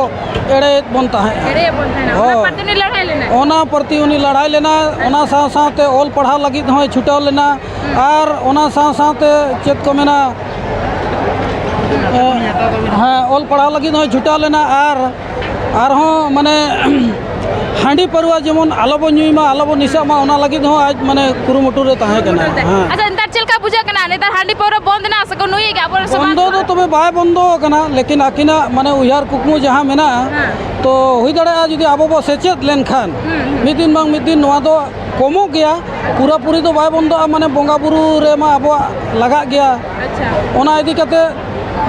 ᱮᱲᱮᱭᱮᱫ ᱵᱚᱱ ᱛᱟᱦᱮᱸᱫ᱾ ᱮᱲᱮᱭᱮᱫ ᱵᱚᱱ ᱛᱟᱦᱮᱸᱫ᱾ ᱚᱱᱟ ᱦᱳᱭ᱾ ᱯᱨᱚᱛᱤ ᱩᱱᱤ ᱞᱟᱹᱲᱦᱟᱹᱭ ᱞᱮᱱᱟᱭ? ᱚᱱᱟ ᱯᱨᱚᱛᱤ ᱩᱱᱤ ᱞᱟᱲᱟᱭ ᱞᱮᱱᱟ᱾ ᱚᱱᱟ ᱥᱟᱶ ᱥᱟᱶᱛᱮ ᱚᱞ ᱯᱟᱲᱦᱟᱣ ᱞᱟᱹᱜᱤᱫ ᱦᱚᱸᱭ ᱪᱷᱩᱴᱟᱹᱣ ᱞᱮᱱᱟ᱾ ᱦᱩᱸ᱾ ᱟᱨ ᱚᱱᱟ ᱥᱟᱶ ᱥᱟᱶᱛᱮ ᱪᱮᱫ ᱠᱚ ᱢᱮᱱᱟ, ᱦᱮᱸ, ᱚᱞ ᱯᱟᱲᱦᱟᱣ ᱞᱟᱹᱜᱤᱫ ᱦᱚᱸᱭ ᱪᱷᱩᱴᱟᱹᱣ ᱞᱮᱱᱟ᱾ ᱟᱨ ᱟᱨᱦᱚᱸ, ᱢᱟᱱᱮ, ᱦᱟᱺᱰᱤ ᱯᱟᱹᱨᱣᱟᱹ ᱡᱮᱢᱚᱱ ᱟᱞᱚ ᱵᱚ ᱧᱩᱭ ᱢᱟ, ᱟᱞᱚ ᱵᱚ ᱱᱤᱥᱟᱹᱜ ᱢᱟ, ᱚᱱᱟ ᱞᱟᱹᱜᱤᱫ ᱦᱚᱸ ᱟᱡ ᱢᱟᱱᱮ ᱠᱩᱨᱩᱢᱩᱴᱩ ᱨᱮ ᱛᱟᱦᱮᱸ ᱠᱟᱱᱟ᱾ ᱦᱮᱸ᱾ ᱟᱪᱪᱷᱟ, ᱱᱮᱛᱟᱨ ᱪᱮᱫ ᱞᱮᱠᱟ ᱵᱩᱡᱷᱟᱹᱜ ᱠᱟᱱᱟ? ᱱᱮᱛᱟᱨ ᱦᱟᱺᱰᱤ ᱯᱟᱹᱣᱨᱟᱹ ᱵᱚᱱᱫ ᱮᱱᱟ ᱥᱮ ᱠᱚ ᱧᱩᱭᱮᱫ ᱜᱮᱭᱟ ᱟᱵᱚᱨᱮᱱ ᱥᱚᱢᱟᱡᱽ ᱵᱚᱱᱫᱚ ᱦᱚᱲ? ᱫᱚ ᱛᱚᱵᱮ ᱵᱟᱭ ᱵᱚᱱᱫᱚ ᱟᱠᱟᱱᱟ, ᱞᱮᱠᱤᱱ ᱟᱹᱠᱤᱱᱟᱜ ᱢᱟᱱᱮ ᱩᱭᱦᱟᱹᱨ ᱠᱩᱠᱢᱩ ᱡᱟᱦᱟᱸ ᱢᱮᱱᱟᱜᱼᱟ, ᱦᱮᱸ᱾ ᱛᱚ ᱦᱩᱭ ᱫᱟᱲᱮᱭᱟᱜᱼᱟ ᱡᱩᱫᱤ ᱟᱵᱚ ᱵᱚ ᱥᱮᱪᱮᱫ ᱞᱮᱱᱠᱷᱟᱱ ᱦᱩᱸ, ᱦᱩᱸ᱾ ᱢᱤᱫ ᱫᱤᱱ ᱵᱟᱝ ᱢᱤᱫ ᱫᱤᱱ ᱱᱚᱣᱟ ᱫᱚ ᱠᱚᱢᱚᱜ ᱜᱮᱭᱟ, ᱯᱩᱨᱟᱹᱯᱩᱨᱤ ᱫᱚ ᱵᱟᱭ ᱵᱚᱱᱫᱚᱜᱼᱟ, ᱢᱟᱱᱮ ᱵᱚᱸᱜᱟ ᱵᱩᱨᱩ ᱨᱮᱢᱟ ᱟᱵᱚᱣᱟᱜ ᱞᱟᱜᱟᱜ ᱜᱮᱭᱟ᱾ ᱟᱪᱪᱷᱟ᱾ ᱚᱱᱟ ᱤᱫᱤ ᱠᱟᱛᱮ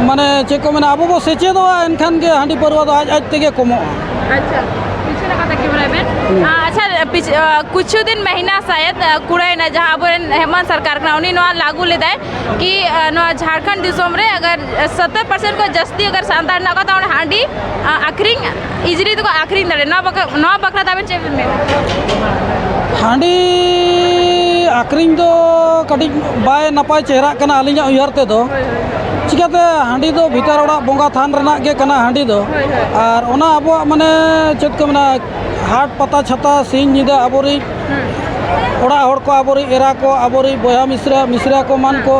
ᱢᱟᱱᱮ ᱪᱮᱫ ᱠᱚ ᱢᱮᱱᱟ, ᱟᱵᱚ ᱵᱚ ᱥᱮᱪᱮᱫᱚᱜᱼᱟ, ᱮᱱᱠᱷᱟᱱ ᱜᱮ ᱦᱟᱺᱰᱤ ᱯᱟᱹᱨᱣᱟᱹ ᱫᱚ ᱟᱡ ᱟᱡ ᱛᱮᱜᱮ ᱠᱚᱢᱚᱜᱼᱟ᱾ ᱟᱪᱪᱷᱟ, ᱯᱤᱪᱷᱮ ᱱᱟᱠᱷᱟ ᱛᱟᱠᱤ ᱵᱟᱲᱟᱭ ᱵᱮᱱ᱾ ᱦᱩᱸ᱾ ᱟᱪᱪᱷᱟ, ᱯᱤᱪ-, ᱠᱩᱪᱷᱩ ᱫᱤᱱ ᱢᱟᱦᱤᱱᱟ ᱥᱟᱭᱮᱫ ᱠᱩᱲᱟᱹᱭᱱᱟ, ᱡᱟᱦᱟᱸ ᱟᱵᱚᱨᱮᱱ ᱦᱮᱢᱟᱱᱛ ᱥᱚᱨᱠᱟᱨ ᱠᱟᱱᱟ, ᱩᱱᱤ ᱱᱚᱣᱟ ᱞᱟᱹᱜᱩ ᱞᱮᱫᱟᱭ ᱠᱤ ᱱᱚᱣᱟ ᱡᱷᱟᱲᱠᱷᱚᱸᱰ ᱫᱤᱥᱚᱢ ᱨᱮ ᱟᱜᱟᱨ ᱥᱚᱛᱛᱚᱨ ᱯᱟᱨᱥᱮᱱᱴ ᱠᱷᱚᱱ ᱡᱟᱹᱥᱛᱤ ᱟᱜᱟᱨ ᱥᱟᱱᱛᱟᱲ ᱦᱮᱱᱟᱜ ᱠᱚᱣᱟ, ᱛᱟᱦᱚᱞᱮ ᱦᱟᱺᱰᱤ ᱟᱹᱠᱷᱨᱤᱧ ᱤᱡᱤᱞᱤ ᱛᱮᱠᱚ ᱟᱹᱠᱷᱨᱤᱧ ᱫᱟᱲᱮᱭᱟᱜᱼᱟ᱾ ᱱᱚᱣᱟ ᱵᱟᱠᱷᱨᱟ, ᱱᱚᱣᱟ ᱵᱟᱠᱷᱨᱟ ᱛᱮ ᱟᱵᱮᱱ ᱪᱮᱫ ᱵᱮᱱ ᱢᱮᱱᱟ? ᱦᱟᱺᱰᱤ ᱟᱹᱠᱷᱨᱤᱧ ᱫᱚ ᱠᱟᱹᱴᱤᱡ ᱵᱟᱭ ᱱᱟᱯᱟᱭ ᱪᱮᱦᱨᱟᱜ ᱠᱟᱱᱟ ᱟᱹᱞᱤᱧᱟᱜ ᱩᱭᱦᱟᱹᱨ ᱛᱮᱫᱚ᱾ ᱦᱳᱭ, ᱦᱳᱭ᱾ ᱪᱤᱠᱟᱹᱛᱮ ᱦᱟᱺᱰᱤ ᱫᱚ ᱵᱷᱤᱛᱟᱹᱨ ᱚᱲᱟᱜ ᱵᱚᱸᱜᱟ ᱛᱷᱟᱱ ᱨᱮᱱᱟᱜ ᱜᱮ ᱠᱟᱱᱟ ᱦᱟᱺᱰᱤ ᱫᱚ᱾ ᱦᱳᱭ, ᱦᱳᱭ᱾ ᱟᱨ ᱚᱱᱟ ᱟᱵᱚᱣᱟᱜ ᱢᱟᱱᱮ ᱪᱮᱫ ᱠᱚ ᱢᱮᱱᱟ, ᱦᱟᱴ ᱯᱟᱛᱟ ᱪᱷᱟᱛᱟ ᱥᱤᱧ ᱧᱤᱫᱟᱹ ᱟᱵᱚᱨᱤᱡ ᱦᱩᱸ᱾ ᱚᱲᱟᱜ ᱦᱚᱲ ᱠᱚ, ᱟᱵᱚᱨᱤᱡ ᱮᱨᱟ ᱠᱚ, ᱟᱵᱚᱨᱤᱡ ᱵᱚᱭᱦᱟ ᱢᱤᱥᱨᱟ, ᱢᱤᱥᱨᱟ ᱠᱚ ᱮᱢᱟᱱ ᱦᱩᱸ᱾ ᱠᱚ,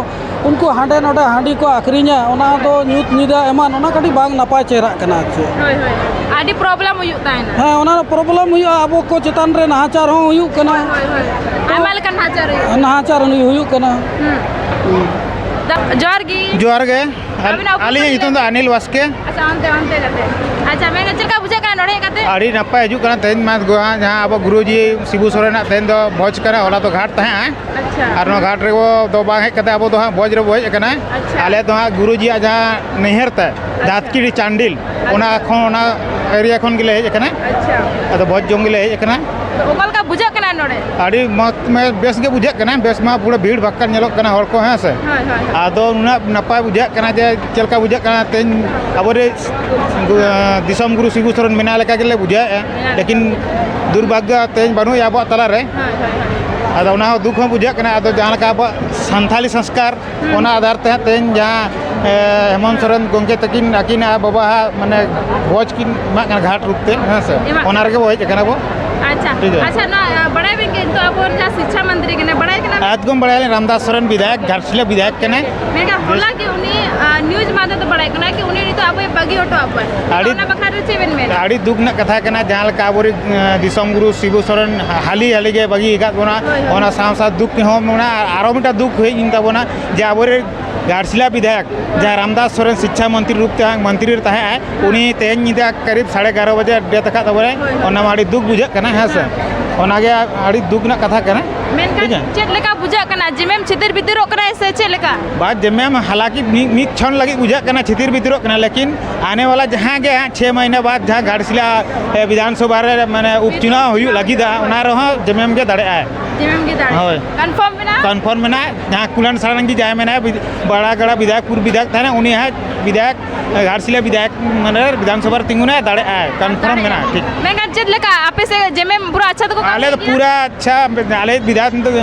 ᱩᱱᱠᱩ ᱦᱟᱸᱰᱮ ᱱᱚᱰᱮ ᱦᱟᱺᱰᱤ ᱠᱚ ᱟᱹᱠᱷᱨᱤᱧᱟ, ᱚᱱᱟ ᱫᱚ ᱧᱩᱛ ᱧᱤᱫᱟᱹ ᱮᱢᱟᱱ, ᱚᱱᱟ ᱠᱟᱹᱴᱤᱡ ᱵᱟᱝ ᱱᱟᱯᱟᱭ ᱪᱮᱦᱨᱟᱜ ᱠᱟᱱᱟ ᱟᱨ ᱪᱮᱫ᱾ ᱦᱳᱭ, ᱦᱳᱭ᱾ ᱟᱹᱰᱤ problem ᱦᱩᱭᱩᱜ ᱛᱟᱦᱮᱱᱟ᱾ ᱦᱮᱸ, ᱚᱱᱟ problem ᱦᱩᱭᱩᱜᱼᱟ, ᱟᱵᱚ ᱠᱚ ᱪᱮᱛᱟᱱ ᱨᱮ ᱱᱟᱦᱟᱪᱟᱨ ᱦᱚᱸ ᱦᱩᱭᱩᱜ ᱠᱟᱱᱟ᱾ ᱦᱳᱭ, ᱦᱳᱭ, ᱦᱳᱭ᱾ ᱟᱭᱢᱟ ᱞᱮᱠᱟᱱ ᱱᱟᱦᱟᱪᱟᱨ ᱦᱩᱭᱩᱜ ᱠᱟᱱᱟ᱾ ᱱᱟᱦᱟᱪᱟᱨ ᱦᱩᱭᱩᱜ ᱠᱟᱱᱟ᱾ ᱦᱩᱸ᱾ ᱦᱩᱸ᱾ ᱫᱟ-, ᱡᱚᱦᱟᱨ ᱜᱮ᱾ ᱡᱚᱦᱟᱨ ᱜᱮ᱾ ᱟᱹᱵᱤᱱᱟᱜ ᱩᱯᱨᱩᱢ ᱟᱹᱞᱤᱧᱟᱜ ᱞᱟᱹᱭ ᱧᱩᱛᱩᱢ ᱫᱚ ᱵᱤᱱ᱾ ᱟᱱᱤᱞ ᱵᱟᱥᱠᱮ᱾ ᱟᱪᱪᱷᱟ, ᱚᱱᱛᱮ, ᱚᱱᱛᱮ ᱠᱟᱛᱮ᱾ ᱟᱪᱪᱷᱟ, ᱢᱮᱱᱫᱟ, ᱪᱮᱫ ᱞᱮᱠᱟ ᱵᱩᱡᱷᱟᱹᱜ ᱠᱟᱱᱟ ᱱᱚᱰᱮ ᱦᱮᱡ ᱠᱟᱛᱮ? ᱟᱹᱰᱤ ᱱᱟᱯᱟᱭ ᱦᱤᱡᱩᱜ ᱠᱟᱱᱟ ᱛᱮᱦᱮᱧ ᱢᱟ, ᱜᱚ-, ᱡᱟᱦᱟᱸ ᱟᱵᱚ ᱜᱩᱨᱩᱡᱤ ᱥᱤᱵᱩ ᱥᱚᱨᱮᱱᱟᱜ ᱛᱮᱦᱮᱧ ᱫᱚ ᱵᱷᱚᱡᱽ ᱠᱟᱱᱟ, ᱦᱚᱞᱟ ᱫᱚ ᱜᱷᱟᱴ ᱛᱟᱦᱮᱸᱜᱼᱟ᱾ ᱟᱪᱪᱷᱟ᱾ ᱟᱨ ᱱᱚᱣᱟ ᱜᱷᱟᱴ ᱨᱮᱵᱚ ᱫᱚ ᱵᱟᱝ ᱦᱮᱡ ᱠᱟᱛᱮ ᱟᱵᱚ ᱫᱚ ᱦᱟᱸᱜ ᱵᱷᱚᱡᱽ ᱨᱮᱵᱚ ᱦᱮᱡ ᱟᱠᱟᱱᱟ᱾ ᱟᱪᱪᱷᱟ᱾ ᱟᱞᱮ ᱫᱚ ᱦᱟᱸᱜ ᱜᱩᱨᱩᱡᱤᱭᱟᱜ ᱡᱟᱦᱟᱸ ᱱᱟᱹᱭᱦᱟᱹᱨ ᱛᱮ, ᱟᱪᱪᱷᱟ᱾ ᱫᱟᱛᱠᱤᱲᱤ ᱪᱟᱱᱰᱤᱞ, ᱟᱪᱪᱷᱟ᱾ ᱚᱱᱟ ᱠᱷᱚᱱ, ᱚᱱᱟ area ᱠᱷᱚᱱ ᱜᱮᱞᱮ ᱦᱮᱡ ᱟᱠᱟᱱᱟ᱾ ᱟᱪᱪᱷᱟ᱾ ᱟᱫᱚ ᱵᱷᱚᱡᱽ ᱡᱚᱢ ᱜᱮᱞᱮ ᱦᱮᱡ ᱟᱠᱟᱱᱟ᱾ ᱛᱚ, ᱚᱠᱟ ᱞᱮᱠᱟ ᱵᱩᱡᱷᱟᱹᱜ ᱠᱟᱱᱟ ᱱᱚᱰᱮ? ᱟᱹᱰᱤ ᱢᱚᱡᱽ, ᱢᱮ-, ᱵᱮᱥ ᱜᱮ ᱵᱩᱡᱷᱟᱹᱜ ᱠᱟᱱᱟ᱾ ᱵᱮᱥ ᱢᱟ ᱯᱩᱨᱟᱹ ᱵᱷᱤᱲ ᱵᱷᱟᱠᱠᱟᱨ ᱧᱮᱞᱚᱜ ᱠᱟᱱᱟ, ᱦᱚᱲ ᱠᱚ, ᱦᱮᱸ ᱥᱮ? ᱦᱳᱭ, ᱦᱳᱭ, ᱦᱳᱭ᱾ ᱟᱫᱚ ᱱᱩᱱᱟᱹᱜ ᱱᱟᱯᱟᱭ ᱵᱩᱡᱷᱟᱹᱜ ᱠᱟᱱᱟ ᱡᱮ ᱪᱮᱫ ᱞᱮᱠᱟ ᱵᱩᱡᱷᱟᱹᱜ ᱠᱟᱱᱟ ᱛᱮᱦᱮᱧ ᱟᱵᱚᱨᱮᱱ ᱜᱩ-, ᱫᱤᱥᱚᱢ ᱜᱩᱨᱩ ᱥᱤᱵᱩ ᱥᱚᱨᱮᱱ ᱢᱮᱱᱟᱜ ᱞᱮᱠᱟ ᱜᱮᱞᱮ ᱵᱩᱡᱷᱟᱹᱣᱮᱫᱼᱟ᱾ ᱢᱮᱱᱟᱜ ᱞᱮᱠᱟ᱾ ᱞᱮᱠᱤᱱ ᱫᱩᱨᱵᱷᱟᱜᱽᱭᱚ ᱛᱮᱦᱮᱧ ᱵᱟᱹᱱᱩᱜ ᱮᱭᱟ ᱟᱵᱚᱣᱟᱜ ᱛᱟᱞᱟᱨᱮ᱾ ᱦᱳᱭ, ᱦᱳᱭ, ᱦᱳᱭ᱾ ᱟᱫᱚ ᱚᱱᱟ ᱦᱚᱸ ᱫᱩᱠ ᱦᱚᱸ ᱵᱩᱡᱷᱟᱹᱜ ᱠᱟᱱᱟ᱾ ᱟᱫᱚ ᱡᱟᱦᱟᱸ ᱞᱮᱠᱟ ᱟᱵᱚᱣᱟᱜ ᱥᱟᱱᱛᱷᱟᱞᱤ ᱥᱚᱝᱥᱠᱟᱨ, ᱦᱩᱸ᱾ ᱚᱱᱟ ᱟᱫᱷᱟᱨ ᱛᱮ ᱦᱟᱸᱜ ᱛᱮᱦᱮᱧ ᱡᱟᱦᱟᱸ, ᱮ, ᱦᱮᱢᱚᱱᱛ ᱥᱚᱨᱮᱱ ᱜᱚᱢᱠᱮ ᱛᱟᱹᱠᱤᱱ, ᱟᱹᱠᱤᱱ ᱟᱨ ᱵᱟᱵᱟ ᱦᱟᱸᱜ ᱢᱟᱱᱮ ᱵᱷᱚᱡᱽ ᱠᱤᱱ ᱮᱢᱟᱜ ᱠᱟᱱᱟ ᱜᱷᱟᱴ ᱨᱩᱯ ᱛᱮ, ᱦᱮᱸ ᱥᱮ? ᱮᱢᱟᱜ ᱚᱱᱟ ᱠᱟᱱᱟ᱾ ᱨᱮᱜᱮ ᱵᱚ ᱦᱮᱡ ᱟᱠᱟᱱᱟ ᱵᱚ᱾ ᱟᱪᱪᱷᱟ᱾ ᱴᱷᱤᱠ ᱜᱮᱭᱟ᱾ ᱟᱪᱪᱷᱟ, ᱱᱚᱣᱟ, ᱟ, ᱵᱟᱲᱟᱭ ᱵᱮᱱ ᱜᱮ ᱱᱤᱛᱚᱜ ᱟᱵᱚ ᱡᱟᱦᱟᱸ ᱥᱤᱪᱪᱷᱟ ᱢᱚᱱᱛᱨᱤ ᱠᱟᱱᱟᱭ, ᱵᱟᱲᱟᱭ ᱠᱟᱱᱟ ᱵᱮᱱ? ᱮᱠᱫᱚᱢ ᱵᱟᱲᱟᱭ ᱟᱹᱞᱤᱧ, ᱨᱟᱢᱫᱟᱥ ᱥᱚᱨᱮᱱ ᱵᱤᱫᱷᱟᱭᱚᱠ, ᱜᱷᱟᱴᱥᱤᱞᱟ ᱵᱤᱫᱷᱟᱭᱚᱠ ᱠᱟᱱᱟᱭ᱾ ᱢᱮᱱᱠᱷᱟᱱ ᱦᱚᱞᱟ ᱜᱮ ᱩᱱᱤ, ᱟ, ᱱᱤᱭᱩᱡᱽ ᱢᱟᱫᱽᱫᱷᱚᱢ ᱛᱮ ᱵᱟᱲᱟᱭ ᱠᱟᱱᱟ ᱠᱤ ᱩᱱᱤ ᱱᱤᱛᱚᱜ ᱟᱵᱚᱭ ᱵᱟᱹᱜᱤ ᱦᱚᱴᱚ ᱟᱵᱚᱱ᱾ ᱟᱹᱰᱤ, ᱚᱱᱟ ᱵᱟᱠᱷᱨᱟ ᱨᱮ ᱪᱮᱫ ᱵᱮᱱ ᱢᱮᱱᱟ? ᱟᱹᱰᱤ ᱫᱩᱠ ᱨᱮᱱᱟᱜ ᱠᱟᱛᱷᱟ ᱠᱟᱱᱟ, ᱡᱟᱦᱟᱸ ᱞᱮᱠᱟ ᱟᱵᱚᱨᱮᱱ, ᱟ, ᱫᱤᱥᱚᱢ ᱜᱩᱨᱩ ᱥᱤᱵᱩ ᱥᱚᱨᱮᱱ ᱦᱟ-, ᱦᱟᱹᱞᱤ ᱦᱟᱹᱞᱤ ᱜᱮ ᱵᱟᱹᱜᱤ ᱟᱠᱟᱫ ᱵᱚᱱᱟ᱾ ᱦᱳᱭ, ᱦᱳᱭ᱾ ᱚᱱᱟ ᱥᱟᱶ ᱥᱟᱶ ᱫᱩᱠ ᱦᱚᱸ ᱢᱮᱱᱟᱜᱼᱟ, ᱟᱨ ᱟᱨᱚ ᱢᱤᱫᱴᱟᱝ ᱫᱩᱠ ᱦᱮᱡ ᱮᱱ ᱛᱟᱵᱚᱱᱟ ᱡᱮ ᱟᱵᱚᱨᱮᱱ ᱜᱷᱟᱴᱥᱤᱞᱟ ᱵᱤᱫᱷᱟᱭᱚᱠ ᱡᱟᱦᱟᱸᱭ ᱨᱟᱢᱫᱟᱥ ᱥᱚᱨᱮᱱ ᱥᱤᱪᱪᱷᱟ ᱢᱚᱱᱛᱨᱤ ᱨᱩᱯ ᱛᱮ ᱢᱚᱱᱛᱨᱤ ᱨᱮ ᱛᱟᱦᱮᱸ ᱟᱭ, ᱩᱱᱤ ᱛᱮᱦᱮᱧ ᱧᱤᱫᱟᱹ ᱠᱟᱨᱤᱵ ᱥᱟᱲᱮ ᱮᱜᱟᱨᱚ ᱵᱟᱡᱮ death ᱟᱠᱟᱫ ᱛᱟᱵᱚᱱᱟᱭ᱾ ᱦᱳᱭ, ᱦᱳᱭ᱾ ᱚᱱᱟ ᱢᱟ ᱟᱹᱰᱤ ᱫᱩᱠ ᱵᱩᱡᱷᱟᱹᱜ ᱠᱟᱱᱟ, ᱦᱮᱸ ᱥᱮ? ᱦᱮᱸ᱾ ᱚᱱᱟᱜᱮ ᱟᱹᱰᱤ ᱫᱩᱠ ᱨᱮᱱᱟᱜ ᱠᱟᱛᱷᱟ ᱠᱟᱱᱟ᱾ ᱢᱮᱱᱠᱷᱟᱱ ᱴᱷᱤᱠ ᱜᱮᱭᱟ? ᱪᱮᱫ ᱞᱮᱠᱟ ᱵᱩᱡᱷᱟᱹᱜ ᱠᱟᱱᱟ? ᱡᱮᱢᱮᱢ ᱪᱷᱤᱛᱤᱨ ᱵᱷᱤᱛᱤᱨᱚᱜ ᱠᱟᱱᱟᱭ ᱥᱮ ᱪᱮᱫ ᱞᱮᱠᱟ? ᱵᱟ, ᱡᱮᱢᱮᱢ ᱦᱟᱞᱟᱠᱤ ᱢᱤᱫ, ᱢᱤᱫ ᱠᱷᱚᱱ ᱞᱟᱹᱜᱤᱫ ᱵᱩᱡᱷᱟᱹᱜ ᱠᱟᱱᱟ, ᱪᱷᱤᱛᱤᱨ ᱵᱷᱤᱛᱤᱨᱚᱜ ᱠᱟᱱᱟ, ᱞᱮᱠᱤᱱ ᱟᱱᱮ ᱣᱟᱞᱟ ᱡᱟᱦᱟᱸ ᱜᱮ ᱦᱟᱸᱜ ᱪᱷᱮ ᱢᱟᱹᱦᱤᱱᱟᱹ ᱵᱟᱫ ᱡᱟᱦᱟᱸ ᱜᱷᱟᱴᱥᱤᱞᱟ, ᱮ, ᱵᱤᱫᱷᱟᱱ ᱥᱚᱵᱷᱟ ᱨᱮ ᱢᱟᱱᱮ ᱩᱯᱪᱩᱱᱟᱣ ᱦᱩᱭᱩᱜ ᱞᱟᱹᱜᱤᱫᱟ, ᱚᱱᱟ ᱨᱮᱦᱚᱸ ᱡᱮᱢᱮᱢ ᱜᱮ ᱫᱟᱲᱮᱭᱟᱜᱼᱟᱭ᱾ ᱡᱮᱢᱮᱢ ᱜᱮ ᱫᱟᱲᱮᱭᱟᱜᱼᱟᱭ᱾ ᱦᱳᱭ᱾ ᱠᱚᱱᱯᱷᱟᱨᱢ ᱢᱮᱱᱟᱜᱼᱟ? ᱠᱚᱱᱯᱷᱟᱨᱢ ᱢᱮᱱᱟᱜᱼᱟ᱾ ᱡᱟᱦᱟᱸ ᱠᱩᱞᱟᱱ ᱥᱟᱨᱟᱝᱜᱤ ᱡᱟᱦᱟᱸᱭ ᱢᱮᱱᱟᱭᱟ, ᱵᱤᱫ-, ᱵᱟᱲᱟᱜᱟᱲᱟ ᱵᱤᱫᱷᱟᱭᱚᱠ, ᱯᱩᱨ ᱵᱤᱫᱷᱟᱭᱚᱠ ᱛᱟᱦᱮᱱᱟ, ᱩᱱᱤ ᱦᱟᱸᱜ ᱵᱤᱫᱷᱟᱭᱚᱠ, ᱜᱷᱟᱴᱥᱤᱞᱟ ᱵᱤᱫᱷᱟᱭᱚᱠ, ᱢᱟᱱᱮ ᱵᱤᱫᱷᱟᱱ ᱥᱚᱵᱷᱟ ᱨᱮ ᱛᱤᱸᱜᱩᱱᱟᱭ, ᱫᱟᱲᱮᱭᱟᱜᱼᱟᱭ, ᱠᱚᱱᱯᱷᱟᱨᱢ ᱢᱮᱱᱟᱜᱼᱟ, ᱴᱷᱤᱠ᱾ ᱢᱮᱱᱠᱷᱟᱱ ᱪᱮᱫ ᱞᱮᱠᱟ ᱟᱯᱮ ᱥᱮᱫ ᱡᱮᱢᱮᱢ ᱯᱩᱨᱟᱹ ᱟᱪᱪᱷᱟ ᱛᱮᱠᱚ ᱠᱟᱹᱢᱤ ᱟᱞᱮ ᱫᱚ ᱜᱮᱭᱟ? ᱯᱩᱨᱟᱹ ᱟᱪᱪᱷᱟ, ᱟᱞᱮ ᱵᱤᱫᱷᱟᱱ,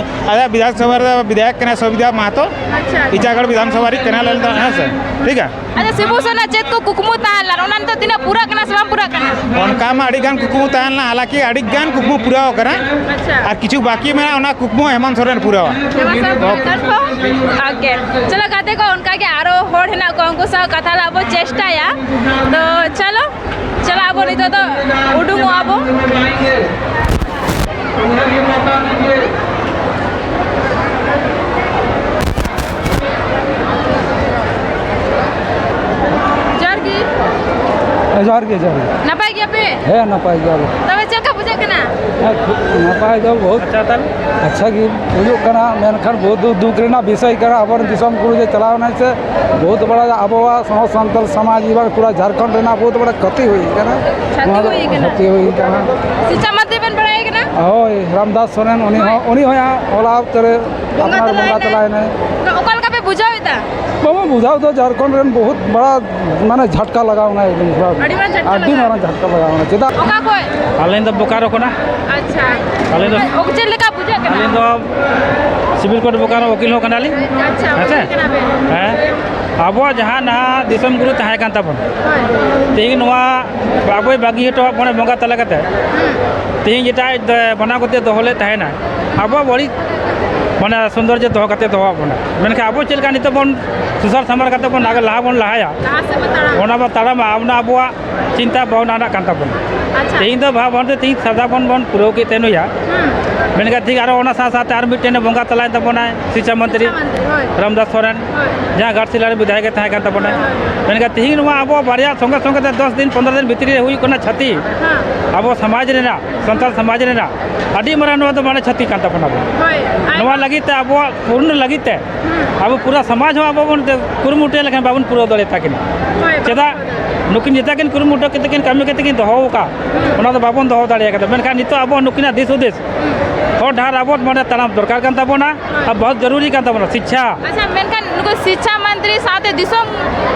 ᱟᱞᱮ ᱵᱤᱫᱷᱟᱱ ᱥᱚᱵᱷᱟ ᱨᱮᱫᱚ ᱵᱤᱫᱷᱟᱭᱚᱠ ᱠᱟᱱᱟᱭ ᱥᱚᱵᱤᱫᱟ ᱢᱟᱦᱟᱛᱚ, ᱟᱪᱪᱷᱟ, ᱟᱪᱪᱷᱟ᱾ ᱤᱪᱟᱜᱟᱲ ᱵᱤᱫᱷᱟᱱ ᱥᱚᱵᱷᱟ ᱨᱤᱡ ᱠᱟᱱᱟᱞᱮ ᱟᱞᱮ ᱫᱚ, ᱦᱮᱸ ᱥᱮ, ᱴᱷᱤᱠ ᱜᱮᱭᱟ᱾ ᱟᱪᱪᱷᱟ, ᱥᱤᱵᱩ ᱥᱮᱱᱟᱜ ᱪᱮᱫ ᱠᱚ ᱠᱩᱠᱢᱩ ᱛᱟᱦᱮᱸ ᱞᱮᱱᱟ, ᱚᱱᱟ ᱱᱤᱛᱚᱜ ᱛᱤᱱᱟᱹᱜ ᱯᱩᱨᱟᱹᱜ ᱠᱟᱱᱟ ᱥᱮ ᱵᱟᱝ ᱯᱩᱨᱟᱹᱜ ᱠᱟᱱᱟ? ᱚᱱᱠᱟ ᱢᱟ ᱟᱹᱰᱤ ᱜᱟᱱ ᱠᱩᱠᱢᱩ ᱛᱟᱦᱮᱸ ᱞᱮᱱᱟ, ᱦᱟᱞᱟᱠᱤ ᱟᱹᱰᱤ ᱜᱟᱱ ᱠᱩᱠᱢᱩ ᱯᱩᱨᱟᱹᱣ ᱟᱠᱟᱱᱟ᱾ ᱟᱪᱪᱷᱟ᱾ ᱟᱨ ᱠᱤᱪᱷᱩ ᱵᱟᱹᱠᱤ ᱢᱮᱱᱟᱜᱼᱟ, ᱚᱱᱟ ᱠᱩᱠᱢᱩ ᱦᱮᱢᱚᱱᱛ ᱥᱚᱨᱮᱱ ᱯᱩᱨᱟᱹᱣᱟ᱾ ᱦᱮᱢᱚᱱᱛ ᱥᱚᱨᱮᱱ ᱯᱩᱨᱟᱹᱣᱟ, confirm? OK᱾ ᱪᱚᱞᱚ ᱜᱟᱛᱮ ᱠᱚ, ᱚᱱᱠᱟ ᱜᱮ ᱟᱨᱚ ᱦᱚᱲ ᱦᱮᱱᱟᱜ ᱠᱚᱣᱟ, ᱩᱱᱠᱩ ᱥᱟᱶ ᱠᱟᱛᱷᱟ ᱞᱟᱜ ᱵᱚ ᱪᱮᱥᱴᱟᱭᱟ᱾ ᱛᱚ ᱪᱚᱞᱚ, ᱪᱟᱞᱟᱜ ᱟᱵᱚ ᱱᱤᱛᱚᱜ ᱫᱚ, ᱩᱰᱩᱝᱚᱜᱼᱟ ᱵᱚ᱾ ᱡᱚᱦᱟᱨ ᱜᱮ᱾ ᱦᱮᱸ, ᱡᱚᱦᱟᱨ ᱜᱮ, ᱡᱚᱦᱟᱨ ᱜᱮ᱾ ᱱᱟᱯᱟᱭ ᱜᱮᱭᱟᱯᱮ? ᱦᱮᱸ, ᱱᱟᱯᱟᱭ ᱜᱮᱭᱟᱞᱮ᱾ ᱛᱚᱵᱮ ᱪᱮᱫ ᱞᱮᱠᱟ ᱵᱩᱡᱷᱟᱹᱜ ᱠᱟᱱᱟ? ᱦᱮᱸ, ᱠᱷᱩᱵ ᱱᱟᱯᱟᱭ ᱫᱚ ᱵᱚᱦᱩᱛ ᱟᱪᱪᱷᱟ, ᱛᱟᱦᱞᱮ᱾ ᱟᱪᱪᱷᱟ ᱜᱮ ᱵᱩᱡᱩᱜ ᱠᱟᱱᱟ, ᱢᱮᱱᱠᱷᱟᱱ ᱵᱚᱦᱩᱛ ᱫᱩᱠ, ᱫᱩᱠ ᱨᱮᱱᱟᱜ ᱵᱤᱥᱚᱭ ᱠᱟᱱᱟ᱾ ᱟᱵᱚᱨᱮᱱ ᱫᱤᱥᱚᱢ ᱜᱩᱨᱩ ᱡᱮ ᱪᱟᱞᱟᱣ ᱮᱱᱟᱭ ᱥᱮ, ᱵᱚᱦᱩᱛ ᱵᱟᱲᱟ ᱟᱵᱚᱣᱟᱜ ᱥᱟᱶ ᱥᱟᱱᱛᱟᱲ ᱥᱚᱢᱟᱡᱽ ᱮᱵᱟᱨ ᱯᱩᱨᱟ ᱡᱷᱟᱲᱠᱷᱚᱸᱰ ᱨᱮᱱᱟᱜ ᱵᱚᱦᱩᱛ ᱵᱟᱲᱟ ᱠᱷᱚᱛᱤ ᱦᱩᱭ ᱠᱟᱱᱟ᱾ ᱠᱷᱚᱛᱤ ᱱᱚᱣᱟ ᱫᱚ ᱦᱩᱭ ᱠᱟᱱᱟ᱾ ᱠᱷᱚᱛᱤ ᱦᱩᱭ ᱠᱟᱱᱟ᱾ ᱥᱤᱪᱪᱷᱟ ᱢᱚᱱᱛᱨᱤ ᱵᱮᱱ ᱵᱟᱲᱟᱭ ᱠᱟᱱᱟ? ᱦᱳᱭ, ᱨᱟᱢᱫᱟᱥ ᱥᱚᱨᱮᱱ, ᱩᱱᱤ ᱦᱳᱭ᱾ ᱦᱚᱸ, ᱩᱱᱤ ᱦᱚᱸ ᱦᱚᱞᱟ ᱛᱮᱨᱮ ᱵᱚᱸᱜᱟ ᱟᱯᱱᱟᱨ ᱵᱚᱸᱜᱟ ᱛᱟᱞᱟᱭᱮᱱᱟᱭ᱾ ᱛᱟᱞᱟᱭᱮᱱᱟᱭ᱾ ᱚᱠᱟ ᱞᱮᱠᱟ ᱯᱮ ᱵᱩᱡᱷᱟᱹᱣ ᱮᱫᱟ? ᱵᱟᱵᱟ, ᱵᱩᱡᱷᱟᱹᱣ ᱫᱚ ᱡᱷᱟᱲᱠᱷᱚᱸᱰ ᱨᱮᱱ ᱵᱚᱦᱩᱛ ᱵᱟᱲᱟ, ᱢᱟᱱᱮ, ᱡᱷᱟᱴᱠᱟ ᱞᱟᱜᱟᱣ ᱮᱱᱟ ᱮᱠᱫᱚᱢ ᱯᱩᱨᱟ᱾ ᱟᱹᱰᱤ ᱢᱟᱨᱟᱝ ᱡᱷᱟᱴᱠᱟ ᱟᱹᱰᱤ ᱞᱟᱜᱟᱣ᱾ ᱢᱟᱨᱟᱝ ᱡᱷᱟᱴᱠᱟ ᱞᱟᱜᱟᱣ ᱮᱱᱟ᱾ ᱪᱮᱫᱟᱜ? ᱚᱠᱟ ᱠᱷᱚᱡ? ᱟᱹᱞᱤᱧ ᱫᱚ ᱵᱳᱠᱟᱨᱳ ᱠᱷᱚᱱᱟᱜ᱾ ᱟᱪᱪᱷᱟ᱾ ᱟᱹᱞᱤᱧ ᱫᱚ ᱚᱠ-, ᱪᱮᱫ ᱞᱮᱠᱟ ᱵᱩᱡᱷᱟᱹᱜ ᱠᱟᱱᱟ? ᱟᱹᱞᱤᱧ ᱫᱚ ᱥᱤᱵᱤᱞ ᱠᱳᱨᱴ ᱵᱳᱠᱟᱨᱳ ᱩᱠᱤᱞ ᱦᱚᱸ ᱠᱟᱱᱟᱞᱤᱧ᱾ ᱟᱪᱪᱷᱟ, ᱦᱮᱸ ᱥᱮ? ᱩᱠᱤᱞ ᱠᱟᱱᱟ ᱵᱮᱱ᱾ ᱦᱮᱸ᱾ ᱟᱵᱚᱣᱟᱜ ᱡᱟᱦᱟᱸ ᱱᱟᱦᱟᱜ ᱫᱤᱥᱚᱢ ᱜᱩᱨᱩ ᱛᱟᱦᱮᱸ ᱠᱟᱱ ᱛᱟᱵᱚᱱ, ᱦᱳᱭ᱾ ᱛᱮᱦᱮᱧ ᱱᱚᱣᱟ ᱟᱵᱚᱭ ᱵᱟᱹᱜᱤ ᱦᱚᱴᱚᱣᱟᱫ ᱵᱚᱱᱟ ᱵᱚᱸᱜᱟ ᱛᱟᱞᱟ ᱠᱟᱛᱮ᱾ ᱦᱩᱸ᱾ ᱛᱮᱦᱮᱧ ᱡᱮᱴᱟ ᱟᱡ ᱫᱚ ᱵᱟᱱᱟᱣ ᱠᱟᱛᱮ ᱫᱚᱦᱚ ᱞᱮᱫ ᱛᱟᱦᱮᱱᱟ, ᱟᱵᱚᱣᱟᱜ ᱵᱟᱹᱲᱤᱡ ᱢᱟᱱᱮ ᱥᱩᱱᱫᱚᱨ ᱡᱮ ᱫᱚᱦᱚ ᱠᱟᱛᱮ ᱫᱚᱦᱚᱣᱟᱫ ᱵᱚᱱᱟ, ᱢᱮᱱᱠᱷᱟᱱ ᱟᱵᱚ ᱪᱮᱫ ᱞᱮᱠᱟ ᱱᱤᱛᱚᱜ ᱵᱚᱱ ᱥᱩᱥᱟᱨ ᱥᱟᱢᱟᱨ ᱠᱟᱛᱮ ᱵᱚᱱ ᱞᱟᱦᱟ ᱞᱟᱦᱟ ᱵᱚᱱ ᱞᱟᱦᱟᱭᱟ, ᱞᱟᱦᱟ ᱥᱮᱫ ᱵᱚᱱ ᱛᱟᱲᱟᱢᱟ᱾ ᱚᱱᱟ ᱵᱚᱱ ᱛᱟᱲᱟᱢᱟ, ᱚᱱᱟ ᱟᱵᱚᱣᱟᱜ ᱪᱤᱱᱛᱟ ᱵᱷᱟᱵᱽᱱᱟ ᱨᱮᱱᱟᱜ ᱠᱟᱱ ᱛᱟᱵᱚᱱᱟ᱾ ᱟᱪᱪᱷᱟ᱾ ᱛᱮᱦᱮᱧ ᱫᱚ ᱵᱷᱟᱵᱽ ᱵᱷᱟᱵᱽ ᱛᱮ ᱛᱮᱦᱮᱧ ᱥᱟᱨᱫᱟ ᱵᱚᱱ ᱵᱚᱱ ᱯᱩᱨᱟᱹᱣ ᱠᱮᱫ ᱛᱮ ᱱᱩᱭᱟ᱾ ᱦᱩᱸ᱾ ᱢᱮᱱᱠᱷᱟᱱ ᱴᱷᱤᱠ ᱟᱨᱚ ᱚᱱᱟ ᱥᱟᱶ ᱥᱟᱶᱛᱮ ᱟᱨ ᱢᱤᱫᱴᱮᱱ ᱵᱚᱸᱜᱟ ᱛᱟᱞᱟᱭᱮᱱ ᱛᱟᱵᱚᱱᱟᱭ ᱥᱤᱪᱪᱷᱟ ᱢᱚᱱᱛᱨᱤ ᱥᱤᱪᱪᱷᱟ ᱢᱚᱱᱛᱨᱤ, ᱦᱳᱭ᱾ ᱨᱟᱢᱫᱟᱥ ᱥᱚᱨᱮᱱ, ᱦᱳᱭ᱾ ᱡᱟᱦᱟᱸ ᱜᱷᱟᱴᱥᱤᱞᱟ ᱨᱮ ᱵᱤᱫᱷᱟᱭᱚᱠ ᱮ ᱛᱟᱦᱮᱸ ᱠᱟᱱ ᱛᱟᱵᱚᱱᱟ᱾ ᱦᱳᱭ, ᱦᱳᱭ᱾ ᱢᱮᱱᱠᱷᱟᱱ ᱛᱮᱦᱮᱧ ᱱᱚᱣᱟ ᱟᱵᱚ ᱵᱟᱨᱭᱟ ᱥᱚᱸᱜᱮ ᱥᱚᱸᱜᱮ ᱛᱮ ᱫᱚᱥ ᱫᱤᱱ ᱯᱚᱱᱫᱽᱨᱚ ᱫᱤᱱ ᱵᱷᱤᱛᱨᱤ ᱨᱮ ᱦᱩᱭᱩᱜ ᱠᱟᱱᱟ ᱪᱷᱟᱹᱛᱤ᱾ ᱦᱮᱸ᱾ ᱟᱵᱚ ᱥᱚᱢᱟᱡᱽ ᱨᱮᱱᱟᱜ, ᱥᱟᱱᱛᱟᱲ ᱥᱚᱢᱟᱡᱽ ᱨᱮᱱᱟᱜ ᱟᱹᱰᱤ ᱢᱟᱨᱟᱝ ᱱᱚᱣᱟ ᱫᱚ ᱢᱟᱱᱮ ᱪᱷᱟᱹᱛᱤ ᱠᱟᱱ ᱛᱟᱵᱚᱱᱟ ᱟᱵᱚ᱾ ᱦᱳᱭ, ᱟᱨ ᱱᱚᱣᱟ ᱞᱟᱹᱜᱤᱫ ᱛᱮ ᱟᱵᱚᱣᱟᱜ ᱯᱩᱨᱱᱚ ᱞᱟᱹᱜᱤᱫ ᱛᱮ ᱦᱩᱸ᱾ ᱟᱵᱚ ᱯᱩᱨᱟᱹ ᱥᱚᱢᱟᱡᱽ ᱦᱚᱸ ᱟᱵᱚ ᱵᱚᱱ ᱠᱩᱨᱩᱢᱩᱴᱩᱭᱟ, ᱞᱮᱠᱷᱟᱱ ᱵᱟᱵᱚᱱ ᱯᱩᱨᱟᱹᱣ ᱫᱟᱲᱮᱭᱟᱛᱟ ᱠᱤᱱᱟ᱾ ᱦᱳᱭ, ᱪᱮᱫᱟᱜ? ᱵᱟᱵᱚᱱ ᱯᱩᱨᱟᱹᱣ ᱫᱟᱲᱮᱭᱟᱜᱼᱟ᱾ ᱱᱩᱠᱤᱱ ᱡᱮᱴᱟ ᱠᱤᱱ ᱠᱩᱨᱩᱢᱩᱴᱩ ᱠᱟᱛᱮ ᱠᱤᱱ ᱠᱟᱹᱢᱤ ᱠᱟᱛᱮ ᱠᱤᱱ ᱫᱚᱦᱚ ᱟᱠᱟᱫ, ᱦᱩᱸ᱾ ᱚᱱᱟ ᱫᱚ ᱵᱟᱵᱚᱱ ᱫᱚᱦᱚ ᱫᱟᱲᱮ ᱟᱠᱟᱫᱟ᱾ ᱢᱮᱱᱠᱷᱟᱱ ᱱᱤᱛᱚᱜ ᱟᱵᱚ ᱱᱩᱠᱤᱱᱟᱜ ᱫᱤᱥ ᱦᱩᱫᱤᱥ ᱦᱩᱸ᱾ ᱦᱚᱨ ᱰᱟᱦᱟᱨ ᱟᱵᱚ ᱢᱟᱱᱮ ᱛᱟᱲᱟᱢ ᱫᱚᱨᱠᱟᱨ ᱠᱟᱱ ᱛᱟᱵᱚᱱᱟ, ᱦᱳᱭ᱾ ᱟᱨ ᱵᱚᱦᱩᱛ ᱡᱟᱹᱨᱩᱨᱤ ᱠᱟᱱ ᱛᱟᱵᱚᱱᱟ ᱥᱤᱪᱪᱷᱟ᱾ ᱟᱪᱪᱷᱟ, ᱢᱮᱱᱠᱷᱟᱱ ᱱᱩᱠᱩ ᱥᱤᱪᱪᱷᱟ ᱢᱚᱱᱛᱨᱤ ᱥᱟᱶᱛᱮ ᱫᱤᱥᱚᱢ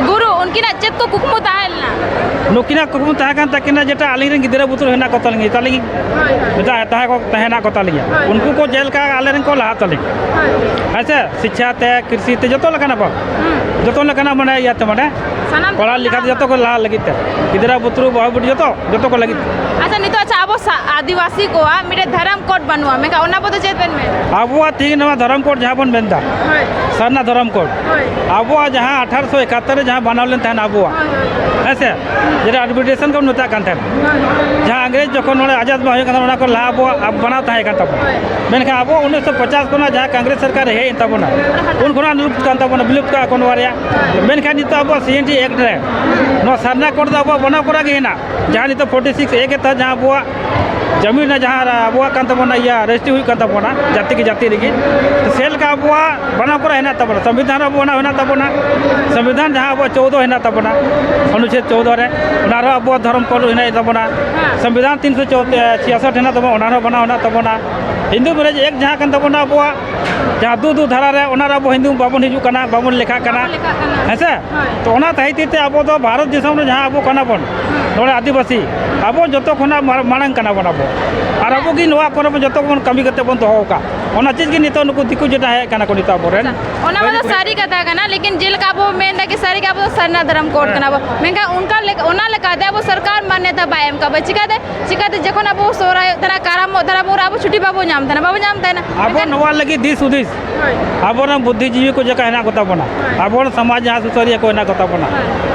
ᱜᱩᱨᱩ, ᱩᱱᱠᱤᱱᱟᱜ ᱪᱮᱫ ᱠᱚ ᱠᱩᱠᱢᱩ ᱛᱟᱦᱮᱸ ᱞᱮᱱᱟ? ᱱᱩᱠᱤᱱᱟᱜ ᱠᱩᱠᱢᱩ ᱛᱟᱦᱮᱸ ᱠᱟᱱ ᱛᱟᱹᱠᱤᱱᱟ ᱡᱮᱴᱟ ᱟᱹᱞᱤᱧ ᱨᱮᱱ ᱜᱤᱫᱽᱨᱟᱹ ᱵᱩᱛᱨᱩ ᱦᱮᱱᱟᱜ ᱠᱚ ᱛᱟᱹᱞᱤᱧ, ᱛᱟᱹᱞᱤᱧ ᱦᱳᱭ, ᱦᱳᱭ᱾ ᱢᱮᱛᱟ-, ᱛᱟᱦᱮᱸ ᱠᱚ, ᱛᱟᱦᱮᱸ ᱦᱮᱱᱟᱜ ᱠᱚ ᱛᱟᱹᱞᱤᱧᱟ᱾ ᱦᱳᱭ, ᱩᱱᱠᱩ ᱦᱳᱭ᱾ ᱠᱚ ᱡᱮᱞᱮᱠᱟ ᱟᱞᱮ ᱨᱮᱱ ᱠᱚ ᱞᱟᱦᱟ ᱛᱟᱹᱞᱤᱧ᱾ ᱦᱳᱭ᱾ ᱦᱮᱸ ᱥᱮ? ᱥᱤᱪᱪᱷᱟ ᱛᱮ, ᱠᱨᱤᱥᱤ ᱛᱮ, ᱡᱚᱛᱚ ᱞᱮᱠᱟᱱᱟᱜ ᱵᱟᱝ᱾ ᱦᱩᱸ᱾ ᱡᱚᱛᱚ ᱞᱮᱠᱟᱱᱟᱜ ᱢᱟᱱᱮ ᱤᱭᱟᱹ ᱛᱮ ᱢᱟᱱᱮ ᱥᱟᱱᱟᱢ ᱯᱟᱲᱦᱟᱣ ᱛᱮᱠᱚ ᱞᱮᱠᱷᱟ ᱛᱮ ᱞᱟᱦᱟ ᱡᱚᱛᱚ ᱠᱚ ᱞᱟᱦᱟ ᱞᱟᱹᱜᱤᱫ ᱛᱮ᱾ ᱜᱤᱫᱽᱨᱟᱹ ᱵᱩᱛᱨᱩ ᱵᱟᱹᱦᱩ ᱵᱤᱴᱤ ᱡᱚᱛᱚ, ᱡᱚᱛᱚ ᱠᱚ ᱞᱟᱹᱜᱤᱫ ᱛᱮ᱾ ᱟᱪᱪᱷᱟ, ᱱᱤᱛᱚᱜ ᱟᱪᱪᱷᱟ, ᱟᱵᱚ ᱥᱟ-, ᱟᱹᱫᱤᱵᱟᱹᱥᱤ ᱠᱚᱣᱟᱜ ᱢᱤᱫᱴᱮᱱ ᱫᱷᱚᱨᱚᱢ ᱠᱳᱰ ᱵᱟᱹᱱᱩᱜᱼᱟ, ᱢᱮᱱᱠᱷᱟᱱ ᱚᱱᱟ ᱵᱚᱫᱚᱞ ᱪᱮᱫ ᱵᱮᱱ ᱢᱮᱱᱟ? ᱟᱵᱚᱣᱟᱜ ᱛᱮᱦᱤᱧ ᱱᱚᱣᱟ ᱫᱷᱚᱨᱚᱢ ᱠᱳᱰ ᱡᱟᱦᱟᱸ ᱵᱚᱱ ᱢᱮᱱᱫᱟ, ᱦᱳᱭ᱾ ᱥᱟᱨᱱᱟ ᱫᱷᱚᱨᱚᱢ ᱠᱳᱰ, ᱦᱳᱭ᱾ ᱟᱵᱚᱣᱟᱜ ᱡᱟᱦᱟᱸ ᱟᱴᱷᱟᱨᱚᱥᱚ ᱮᱠᱟᱛᱛᱳᱨ ᱨᱮ ᱡᱟᱦᱟᱸ ᱵᱟᱱᱟᱣ ᱞᱮᱱ ᱛᱟᱦᱮᱱᱟ ᱟᱵᱚᱣᱟᱜ, ᱦᱳᱭ, ᱦᱳᱭ, ᱦᱳᱭ᱾ ᱦᱮᱸ ᱥᱮ? ᱦᱩᱸ᱾ ᱡᱮᱴᱟ ᱟᱰᱢᱤᱱᱤᱥᱴᱨᱮᱥᱚᱱ ᱠᱚ ᱢᱮᱛᱟᱜ ᱠᱟᱱ ᱛᱟᱦᱮᱱᱟ᱾ ᱦᱳᱭ᱾ ᱡᱟᱦᱟᱸ ᱤᱝᱨᱮᱡᱽ ᱡᱚᱠᱷᱚᱱ ᱱᱚᱰᱮ ᱟᱡᱟᱫ ᱵᱟᱝ ᱦᱩᱭᱩᱜ ᱠᱟᱱ ᱛᱟᱦᱮᱱᱟ, ᱚᱱᱟ ᱠᱚ ᱞᱟᱦᱟ ᱟᱵᱚᱣᱟᱜ ᱵᱟᱱᱟᱣ ᱛᱟᱦᱮᱸ ᱠᱟᱱ ᱛᱟᱵᱚᱱᱟ᱾ ᱦᱳᱭ᱾ ᱢᱮᱱᱠᱷᱟᱱ ᱟᱵᱚ ᱩᱱᱤᱥᱥᱚ ᱯᱚᱪᱟᱥ ᱠᱷᱚᱱᱟᱜ ᱡᱟᱦᱟᱸ ᱠᱚᱝᱜᱨᱮᱥ ᱥᱚᱨᱠᱟᱨ ᱦᱮᱡ ᱮᱱ ᱛᱟᱵᱚᱱᱟ, ᱩᱱ ᱠᱷᱚᱱᱟᱜ ᱞᱩᱯᱛ ᱠᱟᱱ ᱛᱟᱵᱚᱱᱟ, ᱵᱤᱞᱩᱯᱛ ᱠᱟᱜᱼᱟ ᱠᱚ ᱱᱚᱣᱟ ᱨᱮᱭᱟᱜ᱾ ᱦᱳᱭ᱾ ᱢᱮᱱᱠᱷᱟᱱ ᱱᱤᱛᱚᱜ ᱟᱵᱚᱣᱟᱜ ᱥᱤ ᱮᱱ ᱴᱤ ᱮᱠᱴ ᱨᱮ ᱱᱚᱣᱟ ᱥᱟᱨᱱᱟ ᱠᱳᱰ ᱫᱚ ᱟᱵᱚᱣᱟᱜ ᱵᱟᱱᱟᱣ ᱠᱚᱨᱟ ᱜᱮ ᱦᱮᱱᱟᱜ᱾ ᱡᱟᱦᱟᱸ ᱱᱤᱛᱚᱜ ᱯᱷᱳᱨᱴᱤ ᱥᱤᱠᱥ ᱮ ᱠᱮ ᱛᱮ ᱡᱟᱦᱟᱸ ᱟᱵᱚᱣᱟᱜ ᱡᱟᱹᱢᱤᱱ ᱨᱮᱱᱟᱜ ᱡᱟᱦᱟᱸ ᱟᱵᱚᱣᱟᱜ ᱠᱟᱱ ᱛᱟᱵᱚᱱᱟ, ᱤᱭᱟᱹ ᱨᱮᱡᱤᱥᱴᱨᱤ ᱦᱩᱭᱩᱜ ᱠᱟᱱ ᱛᱟᱵᱚᱱᱟ, ᱡᱟᱹᱛᱤ ᱠᱤ ᱡᱟᱹᱛᱤ ᱨᱮᱜᱮ, ᱥᱮ ᱞᱮᱠᱟ ᱟᱵᱚᱣᱟᱜ ᱵᱟᱱᱟᱣ ᱠᱚᱨᱟ ᱦᱮᱱᱟᱜ ᱛᱟᱵᱚᱱᱟ, ᱥᱚᱝᱵᱤᱫᱷᱟᱱ ᱨᱮ ᱟᱵᱚ ᱚᱱᱟ ᱦᱮᱱᱟᱜ ᱛᱟᱵᱚᱱᱟ, ᱥᱚᱝᱵᱤᱫᱷᱟᱱ ᱡᱟᱦᱟᱸ ᱟᱵᱚᱣᱟᱜ ᱪᱳᱣᱫᱚ ᱦᱮᱱᱟᱜ ᱛᱟᱵᱚᱱᱟ, ᱚᱱᱩᱪᱷᱮᱫ ᱪᱳᱣᱫᱚ ᱨᱮ, ᱚᱱᱟ ᱨᱮᱦᱚᱸ ᱟᱵᱚᱣᱟᱜ ᱫᱷᱚᱨᱚᱢ ᱠᱳᱰ ᱦᱮᱱᱟᱜ ᱛᱟᱵᱚᱱᱟ, ᱦᱮᱸ᱾ ᱥᱚᱝᱵᱤᱫᱷᱟᱱ ᱛᱤᱱᱥᱚ ᱪᱷᱤᱭᱟᱥᱚᱴ ᱦᱮᱱᱟᱜ ᱛᱟᱵᱚᱱᱟ, ᱚᱱᱟ ᱨᱮᱦᱚᱸ ᱵᱟᱱᱟᱣ ᱦᱮᱱᱟᱜ ᱛᱟᱵᱚᱱᱟ, ᱦᱤᱱᱫᱩ ᱢᱮᱨᱮᱡᱽ ᱮᱠᱴ ᱡᱟᱦᱟᱸ ᱠᱟᱱ ᱛᱟᱵᱚᱱᱟ ᱟᱵᱚᱣᱟᱜ, ᱡᱟᱦᱟᱸ ᱫᱩ ᱫᱩ ᱫᱷᱟᱨᱟ ᱨᱮ, ᱚᱱᱟ ᱨᱮ ᱟᱵᱚ ᱦᱤᱱᱫᱩ ᱵᱟᱵᱚᱱ ᱦᱤᱡᱩᱜ ᱠᱟᱱᱟ, ᱵᱟᱵᱚᱱ ᱞᱮᱠᱷᱟᱜ ᱠᱟᱱᱟ᱾ ᱵᱟᱵᱚᱱ ᱞᱮᱠᱷᱟᱜ ᱠᱟᱱᱟ᱾ ᱦᱮᱸ ᱥᱮ? ᱦᱳᱭ᱾ ᱛᱚ ᱚᱱᱟ ᱛᱟᱦᱮᱸ ᱛᱮ ᱟᱵᱚ ᱫᱚ ᱵᱷᱟᱨᱚᱛ ᱫᱤᱥᱚᱢ ᱨᱮ ᱡᱟᱦᱟᱸ ᱟᱵᱚ ᱠᱟᱱᱟ ᱵᱚᱱ, ᱦᱩᱸ᱾ ᱱᱚᱰᱮ ᱟᱹᱫᱤᱵᱟᱹᱥᱤ, ᱟᱵᱚ ᱡᱚᱛᱚ ᱠᱷᱚᱱᱟᱜ ᱢᱟᱲ-, ᱢᱟᱲᱟᱝ ᱠᱟᱱᱟ ᱵᱚᱱ ᱟᱵᱚ᱾ ᱟᱨ ᱟᱵᱚ ᱜᱮ ᱱᱚᱣᱟ ᱠᱚᱨᱮ ᱵᱚᱱ ᱡᱚᱛᱚ ᱵᱚᱱ ᱠᱟᱹᱢᱤ ᱠᱟᱛᱮ ᱵᱚᱱ ᱫᱚᱦᱚ ᱟᱠᱟᱫ᱾ ᱚᱱᱟ ᱪᱮᱫ ᱜᱮ ᱱᱤᱛᱚᱜ ᱱᱩᱠᱩ ᱫᱤᱠᱩ ᱡᱮᱴᱟ ᱦᱮᱡ ᱠᱟᱱᱟ ᱠᱚ ᱱᱤᱛᱚᱜ ᱟᱵᱚᱨᱮᱱ᱾ ᱚᱱᱟ ᱢᱟ ᱫᱚ ᱥᱟᱹᱨᱤ ᱠᱟᱛᱷᱟ ᱠᱟᱱᱟ, ᱞᱮᱠᱤᱱ ᱡᱮᱞᱮᱠᱟ ᱟᱵᱚ ᱢᱮᱱ ᱮᱫᱟ ᱠᱤ ᱥᱟᱹᱨᱤ ᱜᱮ ᱟᱵᱚ ᱫᱚ ᱥᱟᱨᱱᱟ ᱫᱷᱚᱨᱚᱢ ᱠᱳᱰ ᱦᱮᱸ᱾ ᱠᱟᱱᱟ ᱵᱚ, ᱢᱮᱱᱠᱷᱟᱱ ᱚᱱᱠᱟ ᱞᱮᱠᱟ, ᱚᱱᱟ ᱞᱮᱠᱟᱛᱮ ᱟᱵᱚ ᱥᱚᱨᱠᱟᱨ ᱢᱟᱱᱱᱚᱛᱟ ᱵᱟᱭ ᱮᱢ ᱠᱟᱜ ᱵᱚ᱾ ᱪᱤᱠᱟᱹᱛᱮ, ᱪᱤᱠᱟᱹᱛᱮ ᱡᱚᱠᱷᱚᱱ ᱟᱵᱚ ᱥᱚᱦᱨᱟᱭᱚᱜ ᱛᱟᱦᱮᱱᱟ, ᱠᱟᱨᱟᱢᱚᱜ ᱛᱟᱦᱮᱱᱟ, ᱩᱱ ᱨᱮ ᱟᱵᱚ ᱪᱷᱩᱴᱤ ᱵᱟᱵᱚ ᱧᱟᱢ ᱛᱟᱦᱮᱱᱟ, ᱵᱟᱵᱚ ᱧᱟᱢ ᱛᱟᱦᱮᱱᱟ᱾ ᱟᱵᱚ ᱢᱮᱱᱠᱷᱟᱱ ᱱᱚᱣᱟ ᱞᱟᱹᱜᱤᱫ ᱫᱤᱥ ᱦᱩᱫᱤᱥ ᱦᱳᱭ᱾ ᱟᱵᱚᱨᱮᱱ ᱵᱩᱫᱽᱫᱷᱤᱡᱤᱵᱤ ᱠᱚ ᱡᱟᱠᱟ ᱦᱮᱱᱟᱜ ᱠᱚᱛᱟ ᱵᱚᱱᱟ, ᱦᱳᱭ᱾ ᱟᱵᱚᱨᱮᱱ ᱥᱚᱢᱟᱡᱽ ᱡᱟᱦᱟᱸ ᱥᱩᱥᱟᱹᱨᱤᱭᱟᱹ ᱠᱚ ᱦᱮᱱᱟᱜ ᱠᱚᱛᱟ ᱵᱚᱱᱟ, ᱦᱳᱭ᱾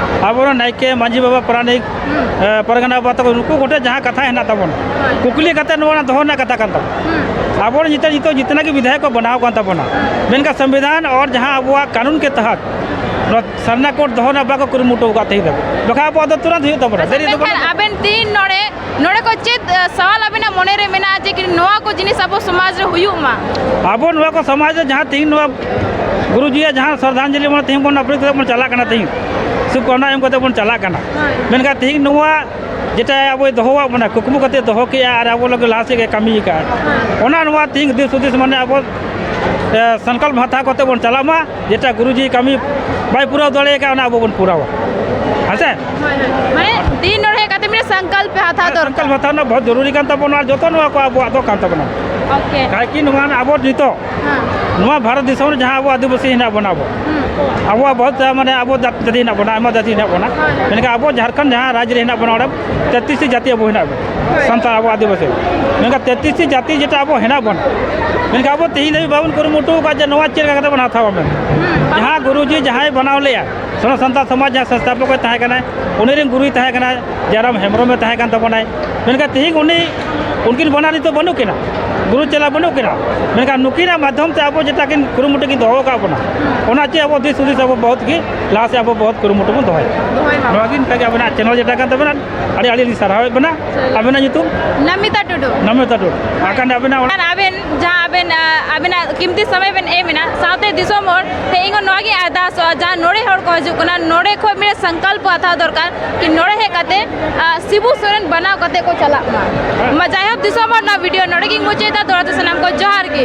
ᱟᱵᱚᱨᱮᱱ ᱱᱟᱭᱠᱮ, ᱢᱟᱹᱡᱷᱤ ᱵᱟᱵᱟ, ᱯᱟᱨᱟᱱᱤᱠ, ᱦᱩᱸ᱾ ᱮ, ᱯᱟᱨᱜᱟᱱᱟ ᱵᱟᱵᱟ ᱛᱟᱠᱚ, ᱱᱩᱠᱩ ᱠᱚᱴᱷᱮᱱ ᱡᱟᱦᱟᱸ ᱠᱟᱛᱷᱟ ᱦᱮᱱᱟᱜ ᱛᱟᱵᱚᱱᱟ, ᱦᱳᱭ᱾ ᱠᱩᱠᱞᱤ ᱠᱟᱛᱮ ᱱᱚᱣᱟ ᱫᱚᱦᱚ ᱨᱮᱱᱟᱜ ᱠᱟᱛᱷᱟ ᱠᱟᱱ ᱛᱟᱵᱚᱱᱟ᱾ ᱦᱩᱸ᱾ ᱟᱵᱚ ᱱᱤᱛᱚᱜ, ᱱᱤᱛᱚᱜ ᱡᱤᱛᱱᱟ ᱜᱮ ᱵᱤᱫᱷᱟᱭᱚᱠ ᱠᱚ ᱵᱮᱱᱟᱣ ᱠᱟᱱ ᱛᱟᱵᱚᱱᱟ, ᱦᱩᱸ᱾ ᱢᱮᱱᱠᱷᱟᱱ ᱥᱚᱝᱵᱤᱫᱷᱟᱱ ᱟᱨ ᱡᱟᱦᱟᱸ ᱟᱵᱚᱣᱟᱜ ᱠᱟᱹᱱᱩᱱ ᱠᱮ ᱛᱟᱦᱟᱛ ᱱᱚᱣᱟ ᱥᱟᱨᱱᱟ ᱠᱳᱰ ᱫᱚᱦᱚ ᱨᱮᱱᱟᱜ ᱵᱟᱠᱚ ᱠᱩᱨᱩᱢᱩᱴᱩ ᱟᱠᱟᱫ ᱛᱟᱦᱮᱸ ᱫᱚ, ᱵᱟᱠᱷᱟᱱ ᱟᱵᱚᱣᱟᱜ ᱫᱚ ᱛᱩᱨᱟᱸᱛ ᱦᱩᱭᱩᱜ ᱛᱟᱵᱚᱱᱟ, ᱟᱪᱪᱷᱟ, ᱫᱮᱨᱤ ᱫᱚ ᱢᱮᱱᱠᱷᱟᱱ ᱵᱟᱹᱱᱩᱜ᱾ ᱟᱵᱮᱱ ᱛᱤᱦᱤᱧ ᱱᱚᱰᱮ, ᱱᱚᱰᱮ ᱠᱚ ᱪᱮᱫ, ᱮ, ᱥᱟᱣᱟᱞ ᱟᱵᱮᱱᱟᱜ ᱢᱚᱱᱮ ᱨᱮ ᱢᱮᱱᱟᱜᱼᱟ ᱡᱮ ᱠᱤ ᱱᱚᱣᱟ ᱠᱚ ᱡᱤᱱᱤᱥ ᱟᱵᱚ ᱥᱚᱢᱟᱡᱽ ᱨᱮ ᱦᱩᱭᱩᱜ ᱢᱟ? ᱟᱵᱚ ᱱᱚᱣᱟ ᱠᱚ ᱥᱚᱢᱟᱡᱽ ᱨᱮ ᱡᱟᱦᱟᱸ ᱛᱤᱦᱤᱧ ᱱᱚᱣᱟ ᱜᱩᱨᱩᱡᱤᱭᱟᱜ ᱡᱟᱦᱟᱸ ᱥᱨᱚᱫᱷᱟᱧᱡᱚᱞᱤ ᱵᱚᱱ ᱛᱤᱦᱤᱧ ᱵᱚᱱ ᱟᱯᱲᱮ ᱠᱟᱛᱮ ᱵᱚᱱ ᱪᱟᱞᱟᱜ ᱠᱟᱱᱟ, ᱛᱤᱦᱤᱧ ᱥᱩᱵᱷ ᱠᱟᱢᱱᱟ ᱮᱢ ᱠᱟᱛᱮ ᱵᱚᱱ ᱪᱟᱞᱟᱜ ᱠᱟᱱᱟ, ᱦᱳᱭ᱾ ᱢᱮᱱᱠᱷᱟᱱ ᱛᱤᱦᱤᱧ ᱱᱚᱣᱟ ᱡᱮᱴᱟ ᱟᱵᱚᱭ ᱫᱚᱦᱚᱣᱟᱜ ᱵᱚᱱᱟ, ᱠᱩᱠᱢᱩ ᱠᱟᱛᱮ ᱫᱚᱦᱚ ᱠᱮᱜᱼᱟ ᱟᱨ ᱟᱵᱚ ᱞᱟᱹᱜᱤᱫ ᱞᱟᱦᱟ ᱥᱮᱫ ᱜᱮ ᱠᱟᱹᱢᱤ ᱟᱠᱟᱫᱼᱟ, ᱦᱳᱭ᱾ ᱚᱱᱟ ᱱᱚᱣᱟ ᱛᱤᱦᱤᱧ ᱫᱤᱥ ᱦᱩᱫᱤᱥ ᱢᱟᱱᱮ ᱟᱵᱚ, ᱮ, ᱥᱚᱝᱠᱚᱞᱯ ᱦᱟᱛᱟᱣ ᱠᱟᱛᱮ ᱵᱚᱱ ᱪᱟᱞᱟᱜ ᱢᱟ, ᱡᱮᱴᱟ ᱜᱩᱨᱩᱡᱤ ᱠᱟᱹᱢᱤ ᱵᱟᱭ ᱯᱩᱨᱟᱹᱣ ᱫᱟᱲᱮ ᱟᱠᱟᱫ, ᱚᱱᱟ ᱟᱵᱚ ᱵᱚᱱ ᱯᱩᱨᱟᱣᱟ᱾ ᱦᱮᱸ ᱥᱮ? ᱦᱳᱭ, ᱦᱳᱭ᱾ ᱢᱟᱱᱮ ᱫᱤᱱ ᱱᱚᱰᱮ ᱦᱮᱡ ᱠᱟᱛᱮ ᱢᱤᱫᱴᱮᱱ ᱥᱚᱝᱠᱚᱞᱯ ᱯᱮ ᱦᱟᱛᱟᱣ ᱦᱮᱸ, ᱫᱚᱨᱠᱟᱨ᱾ ᱥᱚᱝᱠᱚᱞᱯ ᱦᱟᱛᱟᱣ ᱨᱮᱱᱟᱜ ᱵᱚᱦᱩᱛ ᱡᱚᱨᱩᱨᱤ ᱠᱟᱱ ᱛᱟᱵᱚᱱᱟ, ᱟᱨ ᱡᱚᱛᱚ ᱱᱚᱣᱟ ᱠᱚ ᱟᱵᱚᱣᱟᱜ ᱫᱚ ᱠᱟᱱ ᱛᱟᱵᱚᱱᱟ᱾ ᱳᱠᱮ᱾ ᱠᱟᱭᱠᱤ ᱱᱚᱣᱟ ᱟᱵᱚ ᱱᱤᱛᱚᱜ ᱦᱮᱸ᱾ ᱱᱚᱣᱟ ᱵᱷᱟᱨᱚᱛ ᱫᱤᱥᱚᱢ ᱨᱮ ᱡᱟᱦᱟᱸ ᱟᱵᱚ ᱟᱹᱫᱤᱵᱟᱹᱥᱤ ᱦᱮᱱᱟᱜ ᱵᱚᱱᱟ ᱟᱵᱚ, ᱦᱩᱸ᱾ ᱟᱵᱚᱣᱟᱜ ᱵᱚᱦᱩᱛ, ᱢᱟᱱᱮ, ᱟᱵᱚ ᱡᱟᱹᱛ-, ᱡᱟᱹᱛᱤ ᱦᱮᱱᱟᱜ ᱵᱚᱱᱟ, ᱟᱭᱢᱟ ᱡᱟᱹᱛᱤ ᱦᱮᱱᱟᱜ ᱵᱚᱱᱟ᱾ ᱦᱳᱭ, ᱦᱳᱭ᱾ ᱢᱮᱱᱠᱷᱟᱱ ᱟᱵᱚ ᱡᱷᱟᱲᱠᱷᱚᱸᱰ ᱡᱟᱦᱟᱸ ᱨᱟᱡᱽ ᱨᱮ ᱦᱮᱱᱟᱜ ᱵᱚᱱᱟ, ᱚᱸᱰᱮ ᱛᱮᱛᱨᱤᱥ ᱴᱤ ᱡᱟᱹᱛᱤ ᱟᱵᱚ ᱦᱮᱱᱟᱜ ᱵᱚᱱᱟ᱾ ᱦᱳᱭ᱾ ᱥᱟᱱᱛᱟᱲ ᱟᱵᱚ ᱟᱹᱫᱤᱵᱟᱹᱥᱤ᱾ ᱢᱮᱱᱠᱷᱟᱱ ᱛᱮᱛᱨᱤᱥ ᱴᱤ ᱡᱟᱹᱛᱤ ᱡᱮᱴᱟ ᱟᱵᱚ ᱦᱮᱱᱟᱜ ᱵᱚᱱᱟ, ᱢᱮᱱᱠᱷᱟᱱ ᱟᱵᱚ ᱛᱮᱦᱮᱧ ᱫᱷᱟᱹᱵᱤᱡ ᱵᱟᱵᱚᱱ ᱠᱩᱨᱩᱢᱩᱴᱩ ᱟᱠᱟᱫ ᱡᱮ ᱱᱚᱣᱟ ᱪᱮᱫ ᱞᱮᱠᱟ ᱠᱟᱛᱮ ᱵᱚᱱ ᱦᱟᱛᱟᱣᱟ ᱢᱮᱱᱛᱮ᱾ ᱦᱩᱸ᱾ ᱡᱟᱦᱟᱸ ᱜᱩᱨᱩᱡᱤ ᱡᱟᱦᱟᱸᱭ ᱵᱮᱱᱟᱣ ᱞᱮᱫᱼᱟ, ᱥᱟᱱᱟᱢ ᱥᱟᱱᱛᱟᱲ ᱥᱚᱢᱟᱡᱽ ᱡᱟᱦᱟᱸ ᱥᱚᱝᱥᱛᱷᱟᱯᱚᱠ ᱮ ᱛᱟᱦᱮᱸ ᱠᱟᱱᱟᱭ, ᱩᱱᱤ ᱨᱮᱱ ᱜᱩᱨᱩᱭ ᱛᱟᱦᱮᱸ ᱠᱟᱱᱟ ᱡᱟᱭᱨᱟᱢ ᱦᱮᱢᱵᱨᱚᱢ ᱮ ᱛᱟᱦᱮᱸ ᱠᱟᱱ ᱛᱟᱵᱚᱱᱟᱭ᱾ ᱢᱮᱱᱠᱷᱟᱱ ᱛᱮᱦᱮᱧ ᱩᱱᱤ, ᱩᱱᱠᱤᱱ ᱵᱟᱱᱟᱨ ᱱᱤᱛᱚᱜ ᱵᱟᱹᱱᱩᱜ ᱠᱤᱱᱟ, ᱜᱩᱨᱩ ᱪᱮᱞᱟ ᱵᱟᱹᱱᱩᱜ ᱠᱤᱱᱟ, ᱢᱮᱱᱠᱷᱟᱱ ᱱᱩᱠᱤᱱᱟᱜ ᱢᱟᱫᱽᱫᱷᱚᱢ ᱛᱮ ᱟᱵᱚ ᱡᱮᱴᱟ ᱠᱤᱱ ᱠᱩᱨᱩᱢᱩᱴᱩ ᱠᱤᱱ ᱫᱚᱦᱚ ᱟᱠᱟᱫ ᱵᱚᱱᱟ, ᱚᱱᱟ ᱪᱮᱫ ᱟᱵᱚ ᱫᱤᱥ ᱦᱩᱫᱤᱥ ᱟᱵᱚ ᱵᱚᱦᱩᱛ ᱜᱮ ᱞᱟᱦᱟ ᱥᱮᱫ ᱟᱵᱚ ᱵᱚᱦᱩᱛ ᱠᱩᱨᱩᱢᱩᱴᱩ ᱵᱚᱱ ᱫᱚᱦᱚᱭᱟ᱾ ᱫᱚᱦᱚᱭ ᱢᱟ᱾ ᱱᱚᱣᱟ ᱜᱮ ᱤᱱᱠᱟᱹ ᱜᱮ ᱟᱵᱮᱱᱟᱜ ᱪᱮᱱᱮᱞ ᱡᱮᱴᱟ ᱠᱟᱱ ᱛᱟᱵᱮᱱᱟ, ᱟᱹᱰᱤ ᱟᱹᱰᱤ ᱞᱤᱧ ᱥᱟᱨᱦᱟᱣᱮᱫ ᱵᱮᱱᱟ᱾ ᱪᱚᱞᱚ᱾ ᱟᱵᱮᱱᱟᱜ ᱧᱩᱛᱩᱢ? ᱱᱚᱢᱤᱛᱟ ᱴᱩᱰᱩ᱾ ᱱᱚᱢᱤᱛᱟ ᱴᱩᱰᱩ᱾ ᱟᱨ ᱟᱵᱮᱱ ᱡᱟᱦᱟᱸ ᱟᱵᱮᱱ, ᱟ, ᱟᱵᱮᱱᱟᱜ ᱠᱤᱢᱛᱤ ᱥᱚᱢᱚᱭ ᱵᱮᱱ ᱮᱢ ᱮᱱᱟ, ᱥᱟᱶᱛᱮ ᱫᱤᱥᱚᱢ ᱦᱚᱲ ᱴᱷᱮᱱ ᱤᱧ ᱦᱚᱸ ᱱᱚᱣᱟ ᱜᱮ ᱟᱨᱫᱟᱥᱚᱜᱼᱟ, ᱡᱟᱦᱟᱸ ᱱᱚᱰᱮ ᱦᱚᱲ ᱠᱚ ᱦᱤᱡᱩᱜ ᱠᱟᱱᱟ, ᱱᱚᱰᱮ ᱠᱷᱚᱱ ᱢᱤᱫᱴᱮᱱ ᱥᱚᱝᱠᱚᱞᱯᱚ ᱦᱟᱛᱟᱣ ᱫᱚᱨᱠᱟᱨ ᱠᱤ ᱱᱚᱰᱮ ᱦᱮᱡ ᱠᱟᱛᱮ, ᱟ, ᱥᱤᱵᱩ ᱥᱚᱨᱮᱱ ᱵᱮᱱᱟᱣ ᱠᱟᱛᱮ ᱠᱚ ᱪᱟᱞᱟᱜ ᱢᱟ᱾ ᱢᱟ ᱡᱟᱭᱦᱳᱠ, ᱫᱤᱥᱚᱢ ᱦᱚᱲ, ᱱᱚᱣᱟ ᱵᱷᱤᱰᱤᱭᱳ ᱱᱚᱰᱮ ᱜᱤᱧ ᱢᱩᱪᱟᱹᱫᱟ᱾ ᱫᱚᱦᱲᱟ ᱛᱮ ᱥᱟᱱᱟᱢ ᱠᱚ ᱡᱚᱦᱟᱨ ᱜᱮ᱾